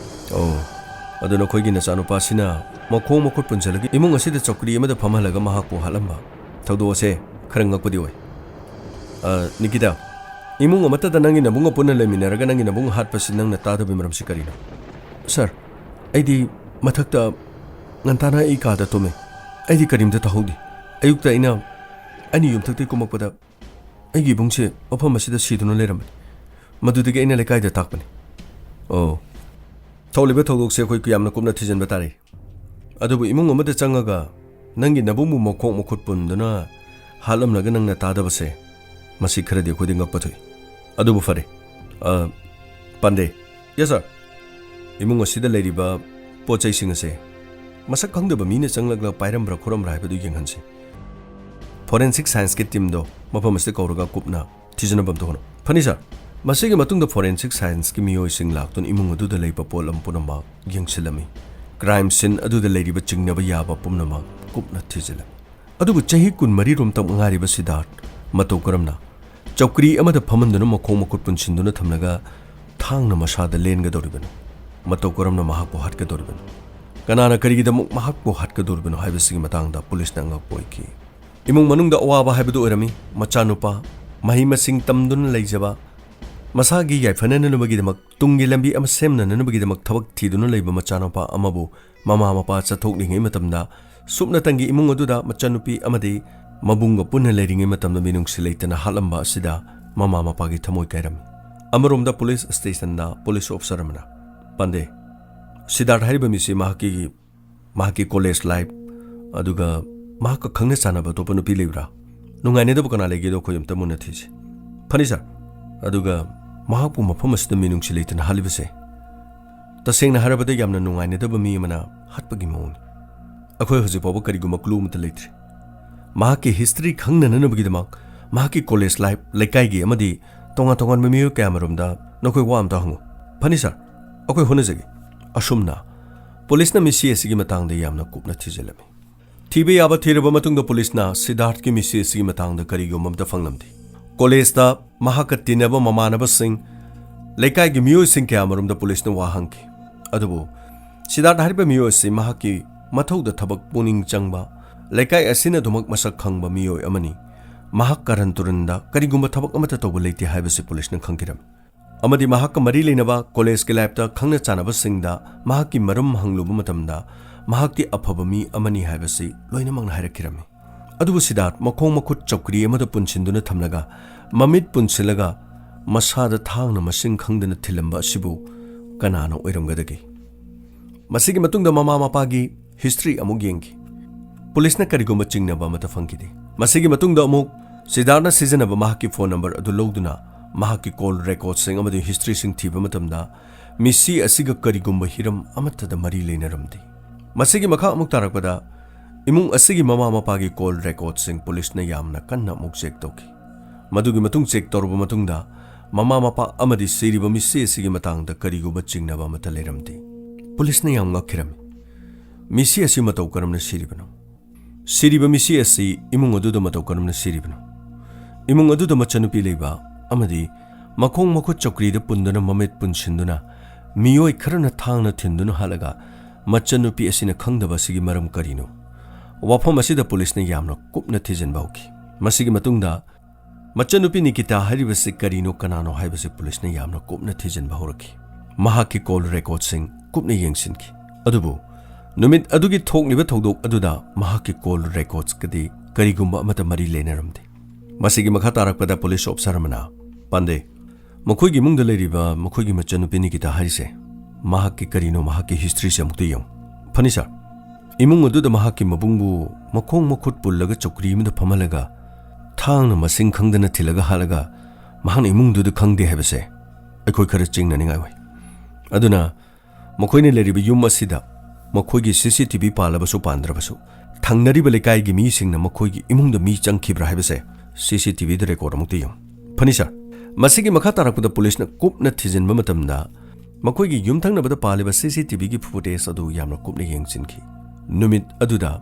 "ꯑꯣ, ꯑꯗꯨ ꯅꯈꯣꯏꯒꯤ ꯅꯆꯥꯅꯨꯄꯥꯁꯤꯅ ꯃꯈꯣꯡ ꯃꯈꯨꯠ ꯄꯨꯟꯁꯤꯜꯂꯒ ꯏꯃꯨꯡ ꯑꯁꯤꯗ ꯆꯧꯀ꯭ꯔꯤ ꯑꯃꯗ ꯐꯝꯍꯜꯂꯒ ꯃꯍꯥꯛꯄꯨ ꯍꯥꯠꯂꯝꯕ ꯊꯧꯗꯣꯛ ꯑꯁꯦ ꯈꯔ ꯉꯛꯄꯗꯤ ꯑꯣꯏ꯫ ꯑ, ꯅꯤꯀꯤꯇꯥ, ꯏꯃꯨꯡ ꯑꯃꯠꯇꯗ ꯅꯪꯒꯤ ꯅꯕꯨꯡꯒ ꯄꯨꯟꯅ ꯂꯩꯃꯤꯟꯅꯔꯒ ꯅꯪꯒꯤ ꯅꯕꯨꯡ ꯍꯥꯠꯄꯁꯤ ꯅꯪꯅ ꯇꯥꯗꯕꯒꯤ ꯃꯔꯝꯁꯤ ꯀꯔꯤꯅꯣ? ꯁꯥꯔ, ꯑꯩꯗꯤ ꯃꯊꯛꯇ ꯉꯟꯇꯥꯅ ꯑꯩ ꯀꯥꯗ ꯇꯨꯝꯃꯤ꯫ ꯑꯩꯗꯤ ꯀꯔꯤꯝꯇ ꯇꯥꯍꯧꯗꯦ꯫ ꯑꯌꯨꯛꯇ ꯑꯩꯅ, ꯑꯩꯅ ꯌꯨꯝꯊꯛꯇꯒꯤ ꯀꯨꯝꯃꯛꯄꯗ ꯑꯩꯒꯤ ꯏꯕꯨꯡꯁꯦ ꯃꯐꯝ ꯑꯁꯤꯗ ꯁꯤꯗꯨꯅ ꯂꯩꯔꯝꯕꯅꯤ꯫ ꯃꯗꯨꯗꯒꯤ ꯑꯩꯅ ꯂꯩꯀꯥꯏꯗ ꯇꯥꯛꯄꯅꯤ꯫ ꯑꯣ, ꯊꯣꯛꯂꯤꯕ ꯊꯧꯗꯣꯛꯁꯦ ꯑꯩꯈꯣꯏ ꯌꯥꯝꯅ ꯀꯨꯞꯅ ꯊꯤꯖꯤꯟꯕ ꯇꯥꯔꯦ꯫ ꯑꯗꯨꯕꯨ ꯏꯃꯨꯡ ꯑꯃꯗ ꯆꯪꯉꯒ ꯅꯪꯒꯤ ꯅꯕꯨꯡꯕꯨ ꯃꯈꯣꯡ ꯃꯈꯨꯠ ꯄꯨꯟꯗꯨꯅ ꯍꯥꯠꯂꯝꯂꯒ ꯅꯪꯅ ꯇꯥꯗꯕꯁꯦ, ꯃꯁꯤ ꯈꯔꯗꯤ ꯑꯩꯈꯣꯏꯗ ꯉꯛꯄ ꯊꯣꯛꯏ꯫ ꯑꯗꯨꯕꯨ ꯐꯔꯦ, ꯑ, ꯄꯥꯟꯗꯦ꯫ ꯌꯦꯁ, ꯁꯥꯔ꯫ ꯏꯃꯨꯡ ꯑꯁꯤꯗ ꯂꯩꯔꯤꯕ ꯄꯣꯠ ꯆꯩꯁꯤꯡ ꯑꯁꯦ ꯃꯁꯛ ꯈꯪꯗꯕ ꯃꯤꯅ ꯆꯪꯂꯒ ꯄꯥꯏꯔꯝꯕ꯭ꯔꯥ ꯈꯣꯠꯂꯝꯕ꯭ꯔꯥ ꯍꯥꯏꯕꯗꯨ ꯌꯦꯡꯍꯟꯁꯤ꯫ ꯐꯣꯔꯦꯟꯁꯤꯛ ꯁꯥꯏꯟꯁꯀꯤ ꯇꯤꯝꯗꯣ ꯃꯐꯝ ꯑꯁꯤꯗ ꯀꯧꯔꯒ ꯀꯨꯞꯅ ꯊꯤꯖꯤꯟꯅꯕ ꯑꯝꯇ ꯍꯣꯠꯅꯧ꯫ ꯐꯅꯤ, ꯁꯥꯔ꯫ ꯃꯁꯤꯒꯤ ꯃꯇꯨꯡꯗ ꯐꯣꯔꯦꯟꯁꯤꯛ ꯁꯥꯏꯟꯁꯀꯤ ꯃꯤꯑꯣꯏꯁꯤꯡ ꯂꯥꯛꯇꯨꯅ ꯏꯃꯨꯡ ꯑꯗꯨꯗ ꯂꯩꯕ ꯄꯣꯠꯂꯝ ꯄꯨꯝꯅꯃꯛ ꯌꯦꯡꯁꯤꯜꯂꯝꯃꯤ꯫ ꯀ꯭ꯔꯥꯏꯝ ꯁꯤꯟ ꯑꯗꯨꯗ ꯂꯩꯔꯤꯕ ꯆꯤꯡꯅꯕ ꯌꯥꯕ ꯄꯨꯝꯅꯃꯛ ꯀꯨꯞꯅ ꯊꯤꯖꯤꯜꯂꯝꯃꯤ꯫ ꯑꯗꯨꯕꯨ ꯆꯍꯤ ꯀꯨꯟꯃꯔꯤ ꯔꯣꯝꯇꯪ ꯉꯥꯏꯔꯤꯕ ꯁꯤꯗꯥꯔꯊ ꯃꯇꯧ ꯀꯔꯝꯅ ꯆꯧꯀ꯭ꯔꯤ ꯑꯃꯗ ꯐꯝꯍꯟꯗꯨꯅ ꯃꯈꯣꯡ ꯃꯈꯨꯠ ꯄꯨꯟꯁꯤꯟꯗꯨꯅ ꯊꯝꯂꯒ ꯊꯥꯡꯅ ꯃꯁꯥꯗ ꯂꯦꯟꯒꯗꯧꯔꯤꯕꯅꯣ? ꯃꯇꯧ ꯀꯔꯝꯅ ꯃꯍꯥꯛꯄꯨ ꯍꯥꯠꯀꯗꯧꯔꯤꯕꯅꯣ? ꯀꯅꯥꯅ ꯀꯔꯤꯒꯤꯗꯃꯛ ꯃꯍꯥꯛꯄꯨ ꯍꯥꯠꯀꯗꯧꯔꯤꯕꯅꯣ ꯍꯥꯏꯕꯁꯤꯒꯤ ꯃꯇꯥꯡꯗ ꯄꯨꯂꯤꯁꯅ ꯑꯉꯛꯄ ꯑꯣꯏꯈꯤ꯫ ꯏꯃꯨꯡ ꯃꯅꯨꯡꯗ ꯑꯋꯥꯕ ꯍꯥꯏꯕꯗꯨ ꯑꯣꯏꯔꯝꯃꯤ꯫ ꯃꯆꯥꯅꯨꯄꯥ ꯃꯍꯩ ꯃꯁꯤꯡ ꯇꯝꯗꯨꯅ ꯂꯩꯖꯕ, ꯃꯁꯥꯒꯤ ꯌꯥꯏꯐꯅꯅꯕꯒꯤꯗꯃꯛ, ꯇꯨꯡꯒꯤ ꯂꯝꯕꯤ ꯑꯃ ꯁꯦꯝꯅꯅꯕꯒꯤꯗꯃꯛ ꯊꯕꯛ ꯊꯤꯗꯨꯅ ꯂꯩꯕ ꯃꯆꯥꯅꯨꯄꯥ ꯑꯃꯕꯨ ꯃꯃꯥ ꯃꯄꯥ ꯆꯠꯊꯣꯛꯂꯤꯉꯩ ꯃꯇꯝꯗ, ꯁꯨꯞꯅꯇꯪꯒꯤ ꯏꯃꯨꯡ ꯑꯗꯨꯗ ꯃꯆꯟꯅꯨꯄꯤ ꯑꯃꯗꯤ ꯃꯕꯨꯡꯒ ꯄꯨꯟꯅ ꯂꯩꯔꯤꯉꯩ ꯃꯇꯝꯗ ꯃꯤꯅꯨꯡꯁꯤ ꯂꯩꯇꯅ ꯍꯥꯠꯂꯝꯕ ꯑꯁꯤꯗ ꯃꯃꯥ ꯃꯄꯥꯒꯤ ꯊꯃꯣꯏ ꯀꯥꯏꯔꯝꯃꯤ꯫ ꯑꯃꯔꯣꯝꯗ ꯄꯨꯂꯤꯁ ꯁ꯭ꯇꯦꯁꯟꯗ ꯄꯨꯂꯤꯁ ꯑꯣꯐꯤꯁꯔ ꯑꯃꯅ, "ꯄꯥꯟꯗꯦ, ꯁꯤꯗꯥꯔꯊ ꯍꯥꯏꯔꯤꯕ ꯃꯤꯁꯤ ꯃꯍꯥꯛꯀꯤ, ꯃꯍꯥꯛꯀꯤ ꯀꯣꯂꯦꯖ ꯂꯥꯏꯐ, ꯑꯗꯨꯒ ꯃꯍꯥꯛꯀ ꯈꯪꯅ ꯆꯥꯟꯅꯕ ꯑꯇꯣꯞꯄ ꯅꯨꯄꯤ ꯂꯩꯕ꯭ꯔꯥ? ꯅꯨꯡꯉꯥꯏꯅꯗꯕ ꯀꯅꯥ ꯂꯩꯒꯦꯗꯣ ꯑꯩꯈꯣꯏ ꯑꯝꯇ ꯃꯨꯟꯅ ꯊꯤꯁꯤ꯫" "ꯐꯅꯤ, ꯁꯥꯔ꯫ ꯑꯗꯨꯒ ꯃꯍꯥꯛꯄꯨ ꯃꯐꯝ ꯑꯁꯤꯗ ꯃꯤꯅꯨꯡꯁꯤ ꯂꯩꯇꯅ ꯍꯥꯠꯂꯤꯕꯁꯦ ꯇꯁꯦꯡꯅ ꯍꯥꯏꯔꯕꯗ ꯌꯥꯝꯅ ꯅꯨꯡꯉꯥꯏꯅꯗꯕ ꯃꯤ ꯑꯃꯅ ꯍꯥꯠꯄꯒꯤ ꯃꯑꯣꯡꯅꯤ꯫ ꯑꯩꯈꯣꯏ ꯍꯧꯖꯤꯛ ꯐꯥꯎꯕ ꯀꯔꯤꯒꯨꯝꯕ ꯀ꯭ꯂꯨ ꯑꯃꯠꯇ ꯂꯩꯇ꯭ꯔꯤ꯫ ꯃꯍꯥꯛꯀꯤ ꯍꯤꯁꯇ꯭ꯔꯤ ꯈꯪꯅꯅꯕꯒꯤꯗꯃꯛ, ꯃꯍꯥꯛꯀꯤ ꯀꯣꯂꯦꯖ ꯂꯥꯏꯐ, ꯂꯩꯀꯥꯏꯒꯤ ꯑꯃꯗꯤ ꯇꯣꯉꯥꯟ ꯇꯣꯉꯥꯟꯕ ꯃꯤꯑꯣꯏ ꯀꯌꯥꯃꯔꯣꯝꯗ ꯅꯈꯣꯏ ꯋꯥ ꯑꯝꯇ ꯍꯪꯉꯨ꯫" "ꯐꯅꯤ, ꯁꯥꯔ, ꯑꯩꯈꯣꯏ ꯍꯣꯠꯅꯖꯒꯦ꯫" ꯑꯁꯨꯝꯅ ꯄꯨꯂꯤꯁꯅ ꯃꯤꯁꯤ ꯑꯁꯤꯒꯤ ꯃꯇꯥꯡꯗ ꯌꯥꯝꯅ ꯀꯨꯞꯅ ꯊꯤꯖꯤꯜꯂꯝꯃꯤ꯫ ꯊꯤꯕ ꯌꯥꯕ ꯊꯤꯔꯕ ꯃꯇꯨꯡꯗ ꯄꯨꯂꯤꯁꯅ ꯁꯤꯗꯥꯔꯊꯀꯤ ꯃꯤꯁꯤ ꯑꯁꯤꯒꯤ ꯃꯇꯥꯡꯗ ꯀꯔꯤꯒꯨꯝꯕ ꯑꯝꯇ ꯐꯪꯂꯝꯗꯦ꯫ ꯀꯣꯂꯦꯖꯇ ꯃꯍꯥꯛꯀ ꯇꯤꯟꯅꯕ ꯃꯃꯥꯟꯅꯕꯁꯤꯡ, ꯂꯩꯀꯥꯏꯒꯤ ꯃꯤꯑꯣꯏꯁꯤꯡ ꯀꯌꯥꯃꯔꯣꯝꯗ ꯄꯨꯂꯤꯁꯅ ꯋꯥ ꯍꯪꯈꯤ꯫ ꯑꯗꯨꯕꯨ ꯁꯤꯗꯥꯔꯊ ꯍꯥꯏꯔꯤꯕ ꯃꯤꯑꯣꯏ ꯑꯁꯤ ꯃꯍꯥꯛꯀꯤ ꯃꯊꯧꯗ ꯊꯕꯛ ꯄꯨꯛꯅꯤꯡ ꯆꯪꯕ, ꯂꯩꯀꯥꯏ ꯑꯁꯤꯅ ꯑꯗꯨꯃꯛ ꯃꯁꯛ ꯈꯪꯕ ꯃꯤꯑꯣꯏ ꯑꯃꯅꯤ꯫ ꯃꯍꯥꯛ ꯀꯥꯔꯟ ꯇꯨꯔꯟꯗ ꯀꯔꯤꯒꯨꯝꯕ ꯊꯕꯛ ꯑꯃꯠꯇ ꯇꯧꯕ ꯂꯩꯇꯦ ꯍꯥꯏꯕꯁꯤ ꯄꯨꯂꯤꯁꯅ ꯈꯪꯈꯤꯔꯝꯃꯤ꯫ ꯑꯃꯗꯤ ꯃꯍꯥꯛꯀ ꯃꯔꯤ ꯂꯩꯅꯕ ꯀꯣꯂꯦꯖꯀꯤ ꯂꯥꯏꯐꯇ ꯈꯪꯅ ꯆꯥꯟꯅꯕꯁꯤꯡꯗ ꯃꯍꯥꯛꯀꯤ ꯃꯔꯝ ꯍꯪꯂꯨꯕ ꯃꯇꯝꯗ ꯃꯍꯥꯛꯇꯤ ꯑꯐꯕ ꯃꯤ ꯑꯃꯅꯤ ꯍꯥꯏꯕꯁꯤ ꯂꯣꯏꯅꯃꯛꯅ ꯍꯥꯏꯔꯛꯈꯤꯔꯝꯃꯤ꯫ ꯑꯗꯨꯕꯨ ꯁꯤꯗꯥꯔꯊ ꯃꯈꯣꯡ ꯃꯈꯨꯠ ꯆꯧꯀ꯭ꯔꯤ ꯑꯃꯗ ꯄꯨꯟꯁꯤꯟꯗꯨꯅ ꯊꯝꯂꯒ, ꯃꯃꯤꯠ ꯄꯨꯟꯁꯤꯜꯂꯒ, ꯃꯁꯥꯗ ꯊꯥꯡꯅ ꯃꯁꯤꯡ ꯈꯪꯗꯅ ꯊꯤꯜꯂꯝꯕ ꯑꯁꯤꯕꯨ ꯀꯅꯥꯅ ꯑꯣꯏꯔꯝꯒꯗꯒꯦ? ꯃꯁꯤꯒꯤ ꯃꯇꯨꯡꯗ ꯃꯃꯥ ꯃꯄꯥꯒꯤ ꯍꯤꯁꯇ꯭ꯔꯤ ꯑꯃꯨꯛ ꯌꯦꯡꯈꯤ꯫ ꯄꯨꯂꯤꯁꯅ ꯀꯔꯤꯒꯨꯝꯕ ꯆꯤꯡꯅꯕ ꯑꯃꯠꯇ ꯐꯪꯈꯤꯗꯦ꯫ ꯃꯁꯤꯒꯤ ꯃꯇꯨꯡꯗ ꯑꯃꯨꯛ ꯁꯤꯗꯥꯔꯅ ꯁꯤꯖꯤꯟꯅꯕ ꯃꯍꯥꯛꯀꯤ ꯐꯣꯟ ꯅꯝꯕꯔ ꯑꯗꯨ ꯂꯧꯗꯨꯅ ꯃꯍꯥꯛꯀꯤ ꯀꯣꯜ ꯔꯦꯀꯣꯔꯗꯁꯤꯡ ꯑꯃꯗꯤ ꯍꯤꯁꯇ꯭ꯔꯤꯁꯤꯡ ꯊꯤꯕ ꯃꯇꯝꯗ, ꯃꯤꯁꯤ ꯑꯁꯤꯒ ꯀꯔꯤꯒꯨꯝꯕ ꯍꯤꯔꯝ ꯑꯃꯠꯇꯗ ꯃꯔꯤ ꯂꯩꯅꯔꯝꯗꯦ꯫ ꯃꯁꯤꯒꯤ ꯃꯈꯥ ꯑꯃꯨꯛ ꯇꯥꯔꯛꯄꯗ, ꯏꯃꯨꯡ ꯑꯁꯤꯒꯤ ꯃꯃꯥ ꯃꯄꯥꯒꯤ ꯀꯣꯜ ꯔꯦꯀꯣꯔꯗꯁꯤꯡ ꯄꯨꯂꯤꯁꯅ ꯌꯥꯝꯅ ꯀꯟꯅ ꯑꯃꯨꯛ ꯆꯦꯛ ꯇꯧꯈꯤ꯫ ꯃꯗꯨꯒꯤ ꯃꯇꯨꯡ ꯆꯦꯛ ꯇꯧꯔꯕ ꯃꯇꯨꯡꯗ, ꯃꯃꯥ ꯃꯄꯥ ꯑꯃꯗꯤ ꯁꯤꯔꯤꯕ ꯃꯤꯁꯤ ꯑꯁꯤꯒꯤ ꯃꯇꯥꯡꯗ ꯀꯔꯤꯒꯨꯝꯕ ꯆꯤꯡꯅꯕ ꯑꯃꯠꯇ ꯂꯩꯔꯝꯗꯦ꯫ ꯄꯨꯂꯤꯁꯅ ꯌꯥꯝ ꯉꯛꯈꯤꯔꯝꯃꯤ꯫ ꯃꯤꯁꯤ ꯑꯁꯤ ꯃꯇꯧ ꯀꯔꯝꯅ ꯁꯤꯔꯤꯕꯅꯣ? ꯁꯤꯔꯤꯕ ꯃꯤꯁꯤ ꯑꯁꯤ ꯏꯃꯨꯡ ꯑꯗꯨꯗ ꯃꯇꯧ ꯀꯔꯝꯅ ꯁꯤꯔꯤꯕꯅꯣ? ꯏꯃꯨꯡ ꯑꯗꯨꯗ ꯃꯆꯟꯅꯨꯄꯤ ꯂꯩꯕ ꯑꯃꯗꯤ ꯃꯈꯣꯡ ꯃꯈꯨꯠ ꯆꯧꯀ꯭ꯔꯤꯗ ꯄꯨꯟꯗꯨꯅ, ꯃꯃꯤꯠ ꯄꯨꯟꯁꯤꯟꯗꯨꯅ, ꯃꯤꯑꯣꯏ ꯈꯔꯅ ꯊꯥꯡꯅ ꯊꯤꯟꯗꯨꯅ ꯍꯥꯠꯂꯒ, ꯃꯆꯟꯅꯨꯄꯤ ꯑꯁꯤꯅ ꯈꯪꯗꯕ ꯑꯁꯤꯒꯤ ꯃꯔꯝ ꯀꯔꯤꯅꯣ? ꯋꯥꯐꯝ ꯑꯁꯤꯗ ꯄꯨꯂꯤꯁꯅ ꯌꯥꯝꯅ ꯀꯨꯞꯅ ꯊꯤꯖꯤꯟꯕ ꯍꯧꯈꯤ꯫ ꯃꯁꯤꯒꯤ ꯃꯇꯨꯡꯗ, ꯃꯆꯟꯅꯨꯄꯤ ꯅꯤꯀꯤꯇꯥ ꯍꯥꯏꯔꯤꯕꯁꯤ ꯀꯔꯤꯅꯣ, ꯀꯅꯥꯅꯣ ꯍꯥꯏꯕꯁꯤ ꯄꯨꯂꯤꯁꯅ ꯌꯥꯝꯅ ꯀꯨꯞꯅ ꯊꯤꯖꯤꯟꯕ ꯍꯧꯔꯛꯈꯤ꯫ ꯃꯍꯥꯛꯀꯤ ꯀꯣꯜ ꯔꯦꯀꯣꯔꯗꯁꯤꯡ ꯀꯨꯞꯅ ꯌꯦꯡꯁꯤꯟꯈꯤ꯫ ꯑꯗꯨꯕꯨ ꯅꯨꯃꯤꯠ ꯑꯗꯨꯒꯤ ꯊꯣꯛꯂꯤꯕ ꯊꯧꯗꯣꯛ ꯑꯗꯨꯗ ꯃꯍꯥꯛꯀꯤ ꯀꯣꯜ ꯔꯦꯀꯣꯔꯗꯁꯀꯗꯤ ꯀꯔꯤꯒꯨꯝꯕ ꯑꯃꯠꯇ ꯃꯔꯤ ꯂꯩꯅꯔꯝꯗꯦ꯫ ꯃꯁꯤꯒꯤ ꯃꯈꯥ ꯇꯥꯔꯛꯄꯗ ꯄꯨꯂꯤꯁ ꯑꯣꯐꯤꯁꯥꯔ ꯑꯃꯅ, "ꯄꯥꯟꯗꯦ, ꯃꯈꯣꯏꯒꯤ ꯏꯃꯨꯡꯗ ꯂꯩꯔꯤꯕ ꯃꯈꯣꯏꯒꯤ ꯃꯆꯟꯅꯨꯄꯤ ꯅꯤꯀꯤꯇꯥ ꯍꯥꯏꯔꯤꯁꯦ, ꯃꯍꯥꯛꯀꯤ ꯀꯔꯤꯅꯣ, ꯃꯍꯥꯛꯀꯤ ꯍꯤꯁꯇ꯭ꯔꯤꯁꯦ ꯑꯃꯨꯛꯇ ꯌꯦꯡꯉꯨ꯫" "ꯐꯅꯤ ꯁꯥꯔ, ꯏꯃꯨꯡ ꯑꯗꯨꯗ ꯃꯍꯥꯛꯀꯤ ꯃꯕꯨꯡꯕꯨ ꯃꯈꯣꯡ ꯃꯈꯨꯠ ꯄꯨꯜꯂꯒ ꯆꯧꯀ꯭ꯔꯤ ꯑꯃꯗ ꯐꯝꯍꯜꯂꯒ, ꯊꯥꯡꯅ ꯃꯁꯤꯡ ꯈꯪꯗꯅ ꯊꯤꯜꯂꯒ ꯍꯥꯠꯂꯒ, ꯃꯍꯥꯛꯅ ꯏꯃꯨꯡꯗꯨꯗ ꯈꯪꯗꯦ ꯍꯥꯏꯕꯁꯦ ꯑꯩꯈꯣꯏ ꯈꯔ ꯆꯤꯡꯅꯅꯤꯡꯉꯥꯏ ꯑꯣꯏ꯫ ꯑꯗꯨꯅ ꯃꯈꯣꯏꯅ ꯂꯩꯔꯤꯕ ꯌꯨꯝ ꯑꯁꯤꯗ ꯃꯈꯣꯏꯒꯤ ꯁꯤ ꯁꯤ ꯇꯤ ꯚꯤ ꯄꯥꯜꯂꯕꯁꯨ ꯄꯥꯟꯗ꯭ꯔꯕꯁꯨ, ꯊꯪꯅꯔꯤꯕ ꯂꯩꯀꯥꯏꯒꯤ ꯃꯤꯁꯤꯡꯅ ꯃꯈꯣꯏꯒꯤ ꯏꯃꯨꯡꯗ ꯃꯤ ꯆꯪꯈꯤꯕ꯭ꯔꯥ ꯍꯥꯏꯕꯁꯦ ꯁꯤ ꯁꯤ ꯇꯤ ꯚꯤꯗ ꯔꯦꯀꯣꯔꯗ ꯑꯃꯨꯛꯇ ꯌꯦꯡꯉꯨ꯫" "ꯐꯅꯤ ꯁꯥꯔ꯫" ꯃꯁꯤꯒꯤ ꯃꯈꯥ ꯇꯥꯔꯛꯄꯗ ꯄꯨꯂꯤꯁꯅ ꯀꯨꯞꯅ ꯊꯤꯖꯤꯟꯕ ꯃꯇꯝꯗ, ꯃꯈꯣꯏꯒꯤ ꯌꯨꯝꯊꯪꯅꯕꯗ ꯄꯥꯜꯂꯤꯕ ꯁꯤ ꯁꯤ ꯇꯤ ꯚꯤꯒꯤ ꯐꯨꯇꯦꯖ ꯑꯗꯨ ꯌꯥꯝꯅ ꯀꯨꯞꯅ ꯌꯦꯡꯁꯤꯟꯈꯤ꯫ ꯅꯨꯃꯤꯠ ꯑꯗꯨꯗ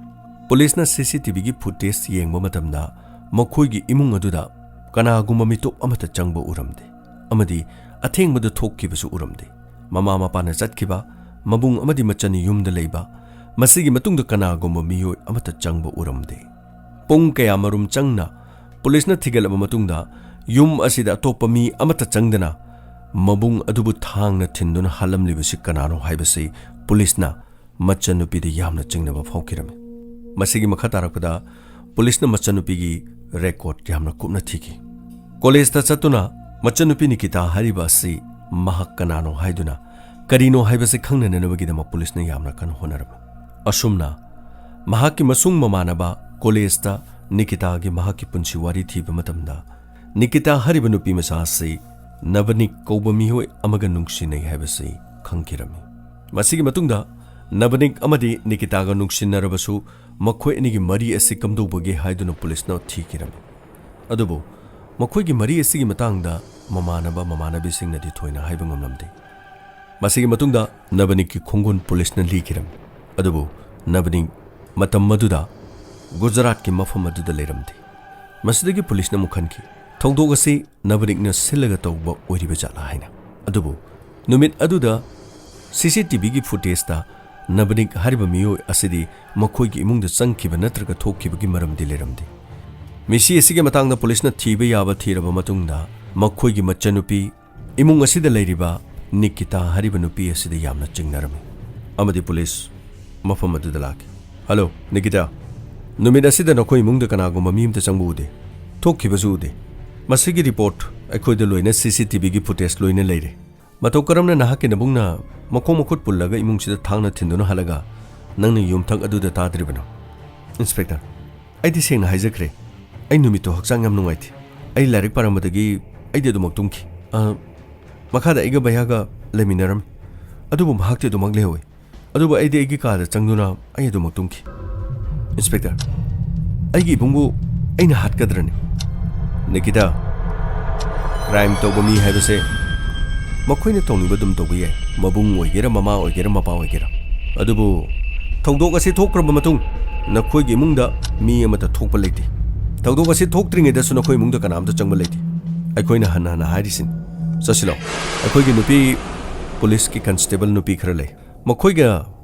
ꯄꯨꯂꯤꯁꯅ ꯁꯤ ꯁꯤ ꯇꯤ ꯚꯤꯒꯤ ꯐꯨꯇꯦꯖ ꯌꯦꯡꯕ ꯃꯇꯝꯗ, ꯃꯈꯣꯏꯒꯤ ꯏꯃꯨꯡ ꯑꯗꯨꯗ ꯀꯅꯥꯒꯨꯝꯕ ꯃꯤꯇꯣꯞ ꯑꯃꯠꯇ ꯆꯪꯕ ꯎꯔꯝꯗꯦ ꯑꯃꯗꯤ ꯑꯊꯦꯡꯕꯗ ꯊꯣꯛꯈꯤꯕꯁꯨ ꯎꯔꯝꯗꯦ꯫ ꯃꯃꯥ ꯃꯄꯥꯅ ꯆꯠꯈꯤꯕ, ꯃꯕꯨꯡ ꯑꯃꯗꯤ ꯃꯆꯟ ꯌꯨꯝꯗ ꯂꯩꯕ, ꯃꯁꯤꯒꯤ ꯃꯇꯨꯡꯗ ꯀꯅꯥꯒꯨꯝꯕ ꯃꯤꯑꯣꯏ ꯑꯃꯠꯇ ꯆꯪꯕ ꯎꯔꯝꯗꯦ꯫ ꯄꯨꯡ ꯀꯌꯥꯃꯔꯨꯝ ꯆꯪꯅ ꯄꯨꯂꯤꯁꯅ ꯊꯤꯒꯠꯂꯕ ꯃꯇꯨꯡꯗ ꯌꯨꯝ ꯑꯁꯤꯗ ꯑꯇꯣꯞꯄ ꯃꯤ ꯑꯃꯠꯇ ꯆꯪꯗꯅ ꯃꯕꯨꯡ ꯑꯗꯨꯕꯨ ꯊꯥꯡꯅ ꯊꯤꯟꯗꯨꯅ ꯍꯥꯠꯂꯝꯂꯤꯕꯁꯤ ꯀꯅꯥꯅꯣ ꯍꯥꯏꯕꯁꯤ ꯄꯨꯂꯤꯁꯅ ꯃꯆꯟꯅꯨꯄꯤꯗ ꯌꯥꯝꯅ ꯆꯤꯡꯅꯕ ꯐꯥꯎꯈꯤꯔꯝꯃꯤ꯫ ꯃꯁꯤꯒꯤ ꯃꯈꯥ ꯇꯥꯔꯛꯄꯗ ꯄꯨꯂꯤꯁꯅ ꯃꯆꯟꯅꯨꯄꯤꯒꯤ ꯔꯦꯀꯣꯔꯗ ꯌꯥꯝꯅ ꯀꯨꯞꯅ ꯊꯤꯈꯤ꯫ ꯀꯣꯂꯦꯖꯇ ꯆꯠꯇꯨꯅ ꯃꯆꯟꯅꯨꯄꯤ ꯅꯤꯀꯤꯇꯥ ꯍꯥꯏꯔꯤꯕ ꯑꯁꯤ ꯃꯍꯥꯛ ꯀꯅꯥꯅꯣ ꯍꯥꯏꯗꯨꯅ ꯀꯔꯤꯅꯣ ꯍꯥꯏꯕꯁꯤ ꯈꯪꯅꯅꯕꯒꯤꯗꯃꯛ ꯄꯨꯂꯤꯁꯅ ꯌꯥꯝꯅ ꯀꯟꯅ ꯍꯣꯠꯅꯔꯝꯃꯤ꯫ ꯑꯁꯨꯝꯅ ꯃꯍꯥꯛꯀꯤ ꯃꯁꯨꯡ ꯃꯃꯥꯟꯅꯕ ꯀꯣꯂꯦꯖꯇ ꯅꯤꯀꯤꯇꯥꯒꯤ ꯃꯍꯥꯛꯀꯤ ꯄꯨꯟꯁꯤ ꯋꯥꯔꯤ ꯊꯤꯕ ꯃꯇꯝꯗ ꯅꯤꯀꯤꯇꯥ ꯍꯥꯏꯔꯤꯕ ꯅꯨꯄꯤ ꯃꯆꯥ ꯑꯁꯤ ꯅꯕꯅꯤꯛ ꯀꯧꯕ ꯃꯤꯑꯣꯏ ꯑꯃꯒ ꯅꯨꯡꯁꯤꯅꯩ ꯍꯥꯏꯕꯁꯤ ꯈꯪꯈꯤꯔꯝꯃꯤ꯫ ꯃꯁꯤꯒꯤ ꯃꯇꯨꯡꯗ ꯅꯕꯅꯤꯛ ꯑꯃꯗꯤ ꯅꯤꯀꯤꯇꯥꯒ ꯅꯨꯡꯁꯤꯅꯔꯕꯁꯨ ꯃꯈꯣꯏ ꯑꯅꯤꯒꯤ ꯃꯔꯤ ꯑꯁꯤ ꯀꯝꯗꯧꯕꯒꯦ ꯍꯥꯏꯗꯨꯅ ꯄꯨꯂꯤꯁꯅ ꯊꯤꯈꯤꯔꯝꯃꯤ꯫ ꯑꯗꯨꯕꯨ ꯃꯈꯣꯏꯒꯤ ꯃꯔꯤ ꯑꯁꯤꯒꯤ ꯃꯇꯥꯡꯗ ꯃꯃꯥꯟꯅꯕ ꯃꯃꯥꯟꯅꯕꯤꯁꯤꯡꯅꯗꯤ ꯊꯣꯏꯅ ꯍꯥꯏꯕ ꯉꯝꯂꯝꯗꯦ꯫ ꯃꯁꯤꯒꯤ ꯃꯇꯨꯡꯗ ꯅꯕꯅꯤꯛꯀꯤ ꯈꯣꯡꯒꯨꯟ ꯄꯨꯂꯤꯁꯅ ꯂꯤꯈꯤꯔꯝꯃꯤ꯫ ꯑꯗꯨꯕꯨ ꯅꯕꯅꯤꯛ ꯃꯇꯝ ꯑꯗꯨꯗ ꯒꯨꯖꯔꯥꯠꯀꯤ ꯃꯐꯝ ꯑꯗꯨꯗ ꯂꯩꯔꯝꯗꯦ꯫ ꯃꯁꯤꯗꯒꯤ ꯄꯨꯂꯤꯁꯅ ꯑꯃꯨꯛ ꯈꯟꯈꯤ, ꯊꯧꯗꯣꯛ ꯑꯁꯤ ꯅꯕꯅꯤꯛꯅ ꯁꯤꯜꯂꯒ ꯇꯧꯕ ꯑꯣꯏꯔꯤꯕ ꯖꯥꯠꯂꯥ ꯍꯥꯏꯅ꯫ ꯑꯗꯨꯕꯨ ꯅꯨꯃꯤꯠ ꯑꯗꯨꯗ ꯁꯤ ꯁꯤ ꯇꯤ ꯚꯤꯒꯤ ꯐꯨꯇꯦꯖꯇ ꯅꯕꯅꯤꯛ ꯍꯥꯏꯔꯤꯕ ꯃꯤꯑꯣꯏ ꯑꯁꯤꯗꯤ ꯃꯈꯣꯏꯒꯤ ꯏꯃꯨꯡꯗ ꯆꯪꯈꯤꯕ ꯅꯠꯇ꯭ꯔꯒ ꯊꯣꯛꯈꯤꯕꯒꯤ ꯃꯔꯝꯗꯤ ꯂꯩꯔꯝꯗꯦ꯫ ꯃꯤꯁꯤ ꯑꯁꯤꯒꯤ ꯃꯇꯥꯡꯗ ꯄꯨꯂꯤꯁꯅ ꯊꯤꯕ ꯌꯥꯕ ꯊꯤꯔꯕ ꯃꯇꯨꯡꯗ ꯃꯈꯣꯏꯒꯤ ꯃꯆꯟꯅꯨꯄꯤ ꯏꯃꯨꯡ ꯑꯁꯤꯗ ꯂꯩꯔꯤꯕ ꯅꯤꯀꯤꯇꯥ ꯍꯥꯏꯔꯤꯕ ꯅꯨꯄꯤ ꯑꯁꯤꯗ ꯌꯥꯝꯅ ꯆꯤꯡꯅꯔꯝꯃꯤ ꯑꯃꯗꯤ ꯄꯨꯂꯤꯁ ꯃꯐꯝ ꯑꯗꯨꯗ ꯂꯥꯛꯈꯤ꯫ "ꯍꯜꯂꯣ, ꯅꯤꯀꯤꯇꯥ꯫ ꯅꯨꯃꯤꯠ ꯑꯁꯤꯗ ꯅꯈꯣꯏ ꯏꯃꯨꯡꯗ ꯀꯅꯥꯒꯨꯝꯕ ꯃꯤ ꯑꯃꯇ ꯆꯪꯕ ꯎꯗꯦ꯫ ꯊꯣꯛꯈꯤꯕꯁꯨ ꯎꯗꯦ꯫ ꯃꯁꯤꯒꯤ ꯔꯤꯄꯣꯔꯠ ꯑꯩꯈꯣꯏꯗ ꯂꯣꯏꯅ ꯁꯤ ꯁꯤ ꯇꯤ ꯚꯤꯒꯤ ꯐꯨꯇꯦꯖ ꯂꯣꯏꯅ ꯂꯩꯔꯦ꯫ ꯃꯇꯧ ꯀꯔꯝꯅ ꯅꯍꯥꯛꯀꯤ ꯅꯕꯨꯡꯅ ꯃꯈꯣꯡ ꯃꯈꯨꯠ ꯄꯨꯜꯂꯒ ꯏꯃꯨꯡꯁꯤꯗ ꯊꯥꯡꯅ ꯊꯤꯟꯗꯨꯅ ꯍꯜꯂꯒ ꯅꯪꯅ ꯌꯨꯝꯊꯛ ꯑꯗꯨꯗ ꯇꯥꯗ꯭ꯔꯤꯕꯅꯣ?" "ꯏꯟꯁꯄꯦꯛꯇꯔ, ꯑꯩꯗꯤ ꯁꯦꯡꯅ ꯍꯥꯏꯖꯈ꯭ꯔꯦ, ꯑꯩ ꯅꯨꯃꯤꯠꯇꯣ ꯍꯛꯆꯥꯡ ꯌꯥꯝ ꯅꯨꯡꯉꯥꯏꯇꯦ꯫ ꯑꯩ ꯂꯥꯏꯔꯤꯛ ꯄꯥꯔꯝꯕꯗꯒꯤ ꯑꯩꯗꯤ ꯑꯗꯨꯃꯛ ꯇꯨꯝꯈꯤ꯫ ꯑ, ꯃꯈꯥꯗ ꯑꯩꯒ ꯚꯩꯌꯥꯒ ꯂꯩꯃꯤꯟꯅꯔꯝꯃꯤ, ꯑꯗꯨꯕꯨ ꯃꯍꯥꯛꯇꯤ ꯑꯗꯨꯃꯛ ꯂꯩꯍꯧꯋꯤ꯫ ꯑꯗꯨꯕꯨ ꯑꯩꯗꯤ ꯑꯩꯒꯤ ꯀꯥꯗ ꯆꯪꯗꯨꯅ ꯑꯩ ꯑꯗꯨꯃꯛ ꯇꯨꯝꯈꯤ꯫" "ꯏꯟꯁꯄꯦꯛꯇꯔ, ꯑꯩꯒꯤ ꯏꯕꯨꯡꯕꯨ ꯑꯩꯅ ꯍꯥꯠꯀꯗ꯭ꯔꯅꯤ?" "ꯅꯤꯀꯤꯇꯥ, ꯀ꯭ꯔꯥꯏꯝ ꯇꯧꯕ ꯃꯤ ꯍꯥꯏꯕꯁꯦ ꯃꯈꯣꯏꯅ ꯇꯧꯅꯤꯡꯕ ꯑꯗꯨꯝ ꯇꯧꯕ ꯌꯥꯏ, ꯃꯕꯨꯡ ꯑꯣꯏꯒꯦꯔꯥ, ꯃꯃꯥ ꯑꯣꯏꯒꯦꯔꯥ, ꯃꯄꯥ ꯑꯣꯏꯒꯦꯔꯥ꯫ ꯑꯗꯨꯕꯨ ꯊꯧꯗꯣꯛ ꯑꯁꯤ ꯊꯣꯛꯈ꯭ꯔꯕ ꯃꯇꯨꯡ ꯅꯈꯣꯏꯒꯤ ꯏꯃꯨꯡꯗ ꯃꯤ ꯑꯃꯠꯇ ꯊꯣꯛꯄ ꯂꯩꯇꯦ꯫ ꯊꯧꯗꯣꯛ ꯑꯁꯤ ꯊꯣꯛꯇ꯭ꯔꯤꯉꯩꯗꯁꯨ ꯅꯈꯣꯏ ꯏꯃꯨꯡꯗ ꯀꯅꯥꯝꯇ ꯆꯪꯕ ꯂꯩꯇꯦ꯫ ꯑꯩꯈꯣꯏꯅ ꯍꯟꯅ ꯍꯟꯅ ꯍꯥꯏꯔꯤꯁꯤꯅꯤ꯫ ꯆꯠꯁꯤꯜꯂꯣ꯫ ꯑꯩꯈꯣꯏꯒꯤ ꯅꯨꯄꯤ ꯄꯨꯂꯤꯁꯀꯤ ꯀꯟꯁꯇꯦꯕꯜ ꯅꯨꯄꯤ ꯈꯔ ꯂꯩ꯫ ꯃꯈꯣꯏꯒ